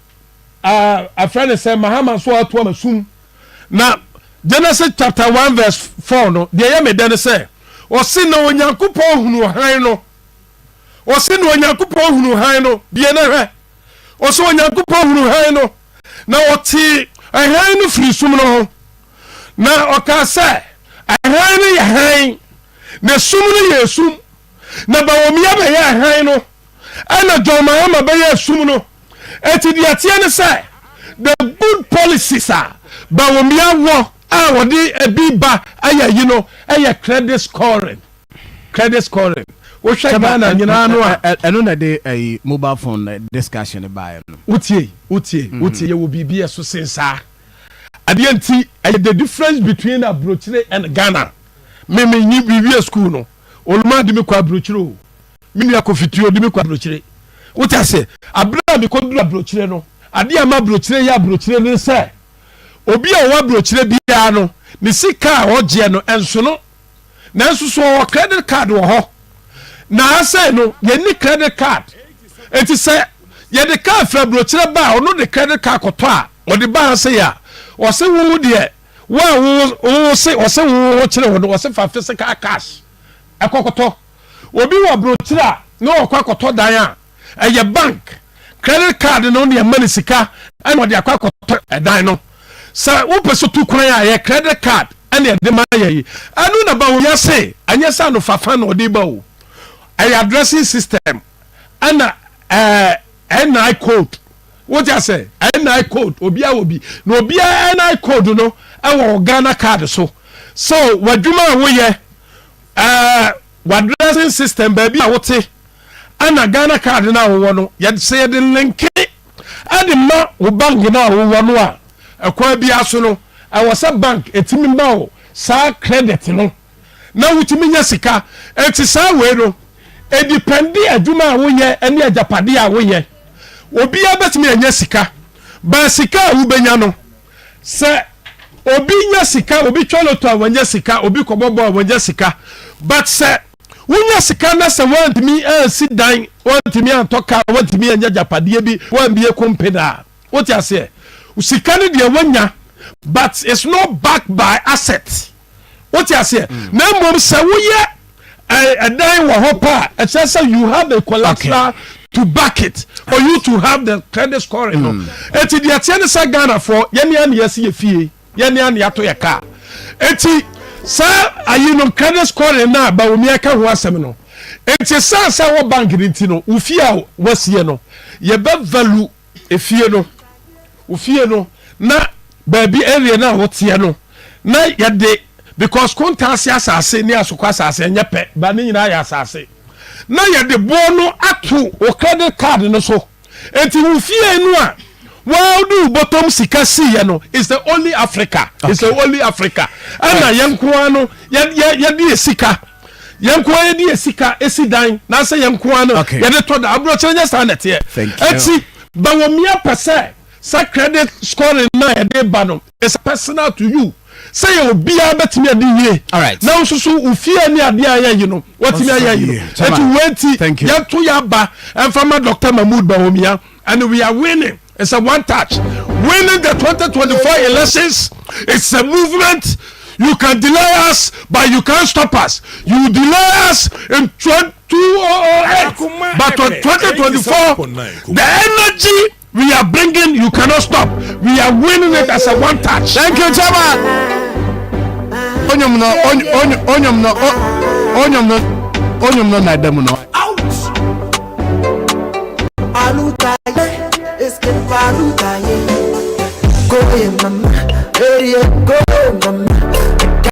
ɛɛ afrɛ ne sɛ Mahama nso ato ama sum. Na Genesis chapter 1 verse 4 no, deɛ ɛyɛ me dɛ ne sɛ, ɔse na Onyankopɔn hunu hann no. Ɔse na Onyankopɔn hunu hann no. Bie na hwɛ. Ɔse Onyankopɔn hunu hann no, na ɔtee hann no firi sum no ho. Na ɔkaa sɛ, hann no yɛ hann, na sum no yɛ esum. Na Bawumia bɛyɛɛ hann no. Ɛna John Mahama bɛyɛɛ sum no. Eti deɛ ɛteɛ ne sɛ the good policies a Bawumia wɔ a wɔde ebi ba ɛyɛ yi no ɛyɛ credit scoring. Credit scoring. Wohwɛ Ghana nyinaa no a. Ɛno na ɛde ɛyi mobile phone discussion baeɛ no. Wotie, wotie, wotie, yɛwɔ biribi ɛso sen saa. Adeɛ nti ɛyɛ the difference between aburokyire and Ghana. Me me nyi bi wie school no, Oluma de me kɔ aburokyire o. Me nua Kofi Tuo de me kɔ aburokyire. Wote ase? Abere a mekɔduru aburokyire no, adeɛ a ɛma aburokyire yɛ aburokyire ne sɛ, obi a ɔwɔ aburokyire biara no, ne sika a ɔgyeɛ no, ɛnsono. Nanso so ɔwɔ credit card wɔ hɔ. Na ha sei no, yɛnni credit card. Enti sɛ yɛde car firi aburokyire ba a, ɔno de credit card kɔtɔ a, ɔde ba ha sei a, ɔse wo deɛ, wo a wo wo se ɔse wo wo kyerɛ wo no, ɔse fa physical cash ɛkɔkɔtɔ. Obi wɔ aburokyire a na ɔkɔ akɔtɔ dan a, ɛyɛ bank credit card no na ɛma no sika ɛna ɔde akɔ akɔtɔ ɛdan no. Sɛ wopɛ sɛ tu kwan a, ɛyɛ credit card ɛna ɛde ma yɛ yi. Ɛno na Bawumia se ɛnyɛ sɛ anofafa na ɔde ba o. Ɛyɛ addressing system ɛna ɛɛ NI code. Wote ase? NI code, obiara wɔ bi. Na obiara NI code no ɛwɔ wo Ghana card so. So w'adwuma a woyɛ, ɛɛ w'addressing system, baabi a wote, ɛna Ghana card no a wowɔ no, yɛde sɛ yɛde linke ɛde ma wo bank no a wowɔ no a, ɛkwan biara so no, ɛwɔ sɛ bank ɛtumi ma wo saa credit no na wotumi nya sika. Enti saa wei no, ɛdipɛnde adwuma a woyɛ ne agyapadeɛ a woyɛ. Obiara bɛtumi anya sika, but sika a wobɛnya no, sɛ obi nya sika, obi twa loto a wanya sika, obi kɔbɔ bɔɔl a wanya sika, but sɛ wonya sika na sɛ woantumi ansi dan, woantumi antɔ car, woantumi anya agyapadeɛ bi, woambie company a, wote aseɛ, sika no deɛ woanya, but it's not backed by asset. Wote aseɛ? Na mmom sɛ woyɛ ɛdan wɔ hɔ pa a, ɛkyerɛ sɛ you have a collateral to back it for you to have the credit scoring no. Eti deɛ teɛ ne sɛ Ghanafoɔ, yɛne a ne yɛsi yɛ fie, yɛne a ne yɛato yɛ car. Eti saa ayi no, credit scoring no a Bawumia ka ho asɛm no, eti san sɛ wɔ bank no nti no, wo fie a wasie no, yɛbɛ value efie no, wo fie no na baabi area no a woteɛ no, na yɛde, because Kontaase asase ne Asokɔ asase ɛnyɛ pɛ, ba ne nyinaa yɛ asase, na yɛde boɔ no ato wo credit card no so. Eti wo fie no a wɔde wo bɔtɔm sika siiɛ no is the only Africa, is the only Africa ɛna yɛn nkoa no yɛde yɛ sika, yɛn nkoa yɛde yɛ sika esi dan na sɛ yɛn nkoa no yɛde tɔ da. Aburokyerɛ nyɛ saa na ɛteɛ. Eti Bawumia pɛ sɛ credit scoring na yɛde ba no is personal to you, sɛ yɛ obiara bɛtumi adi yie na nso so ofie ne adeɛ a yɛyi no wɔtumi ayɛ yi no. Eti wei ti yɛto yɛ aba ɛnfama Dr. Mahmood Bawumia, and we are winning. It's a one touch. Winning the 2024 elections, it's a movement. You can delay us, but you can't stop us. You delay us in 2008, but on 2024, the energy we are bringing, you cannot stop. We are winning it as a one touch. Thank you, Chairman. Onyom no, onyom no, onyom no, onyom no na ɛda no. Alutaye, escape alutaye. Go mama, area go mama.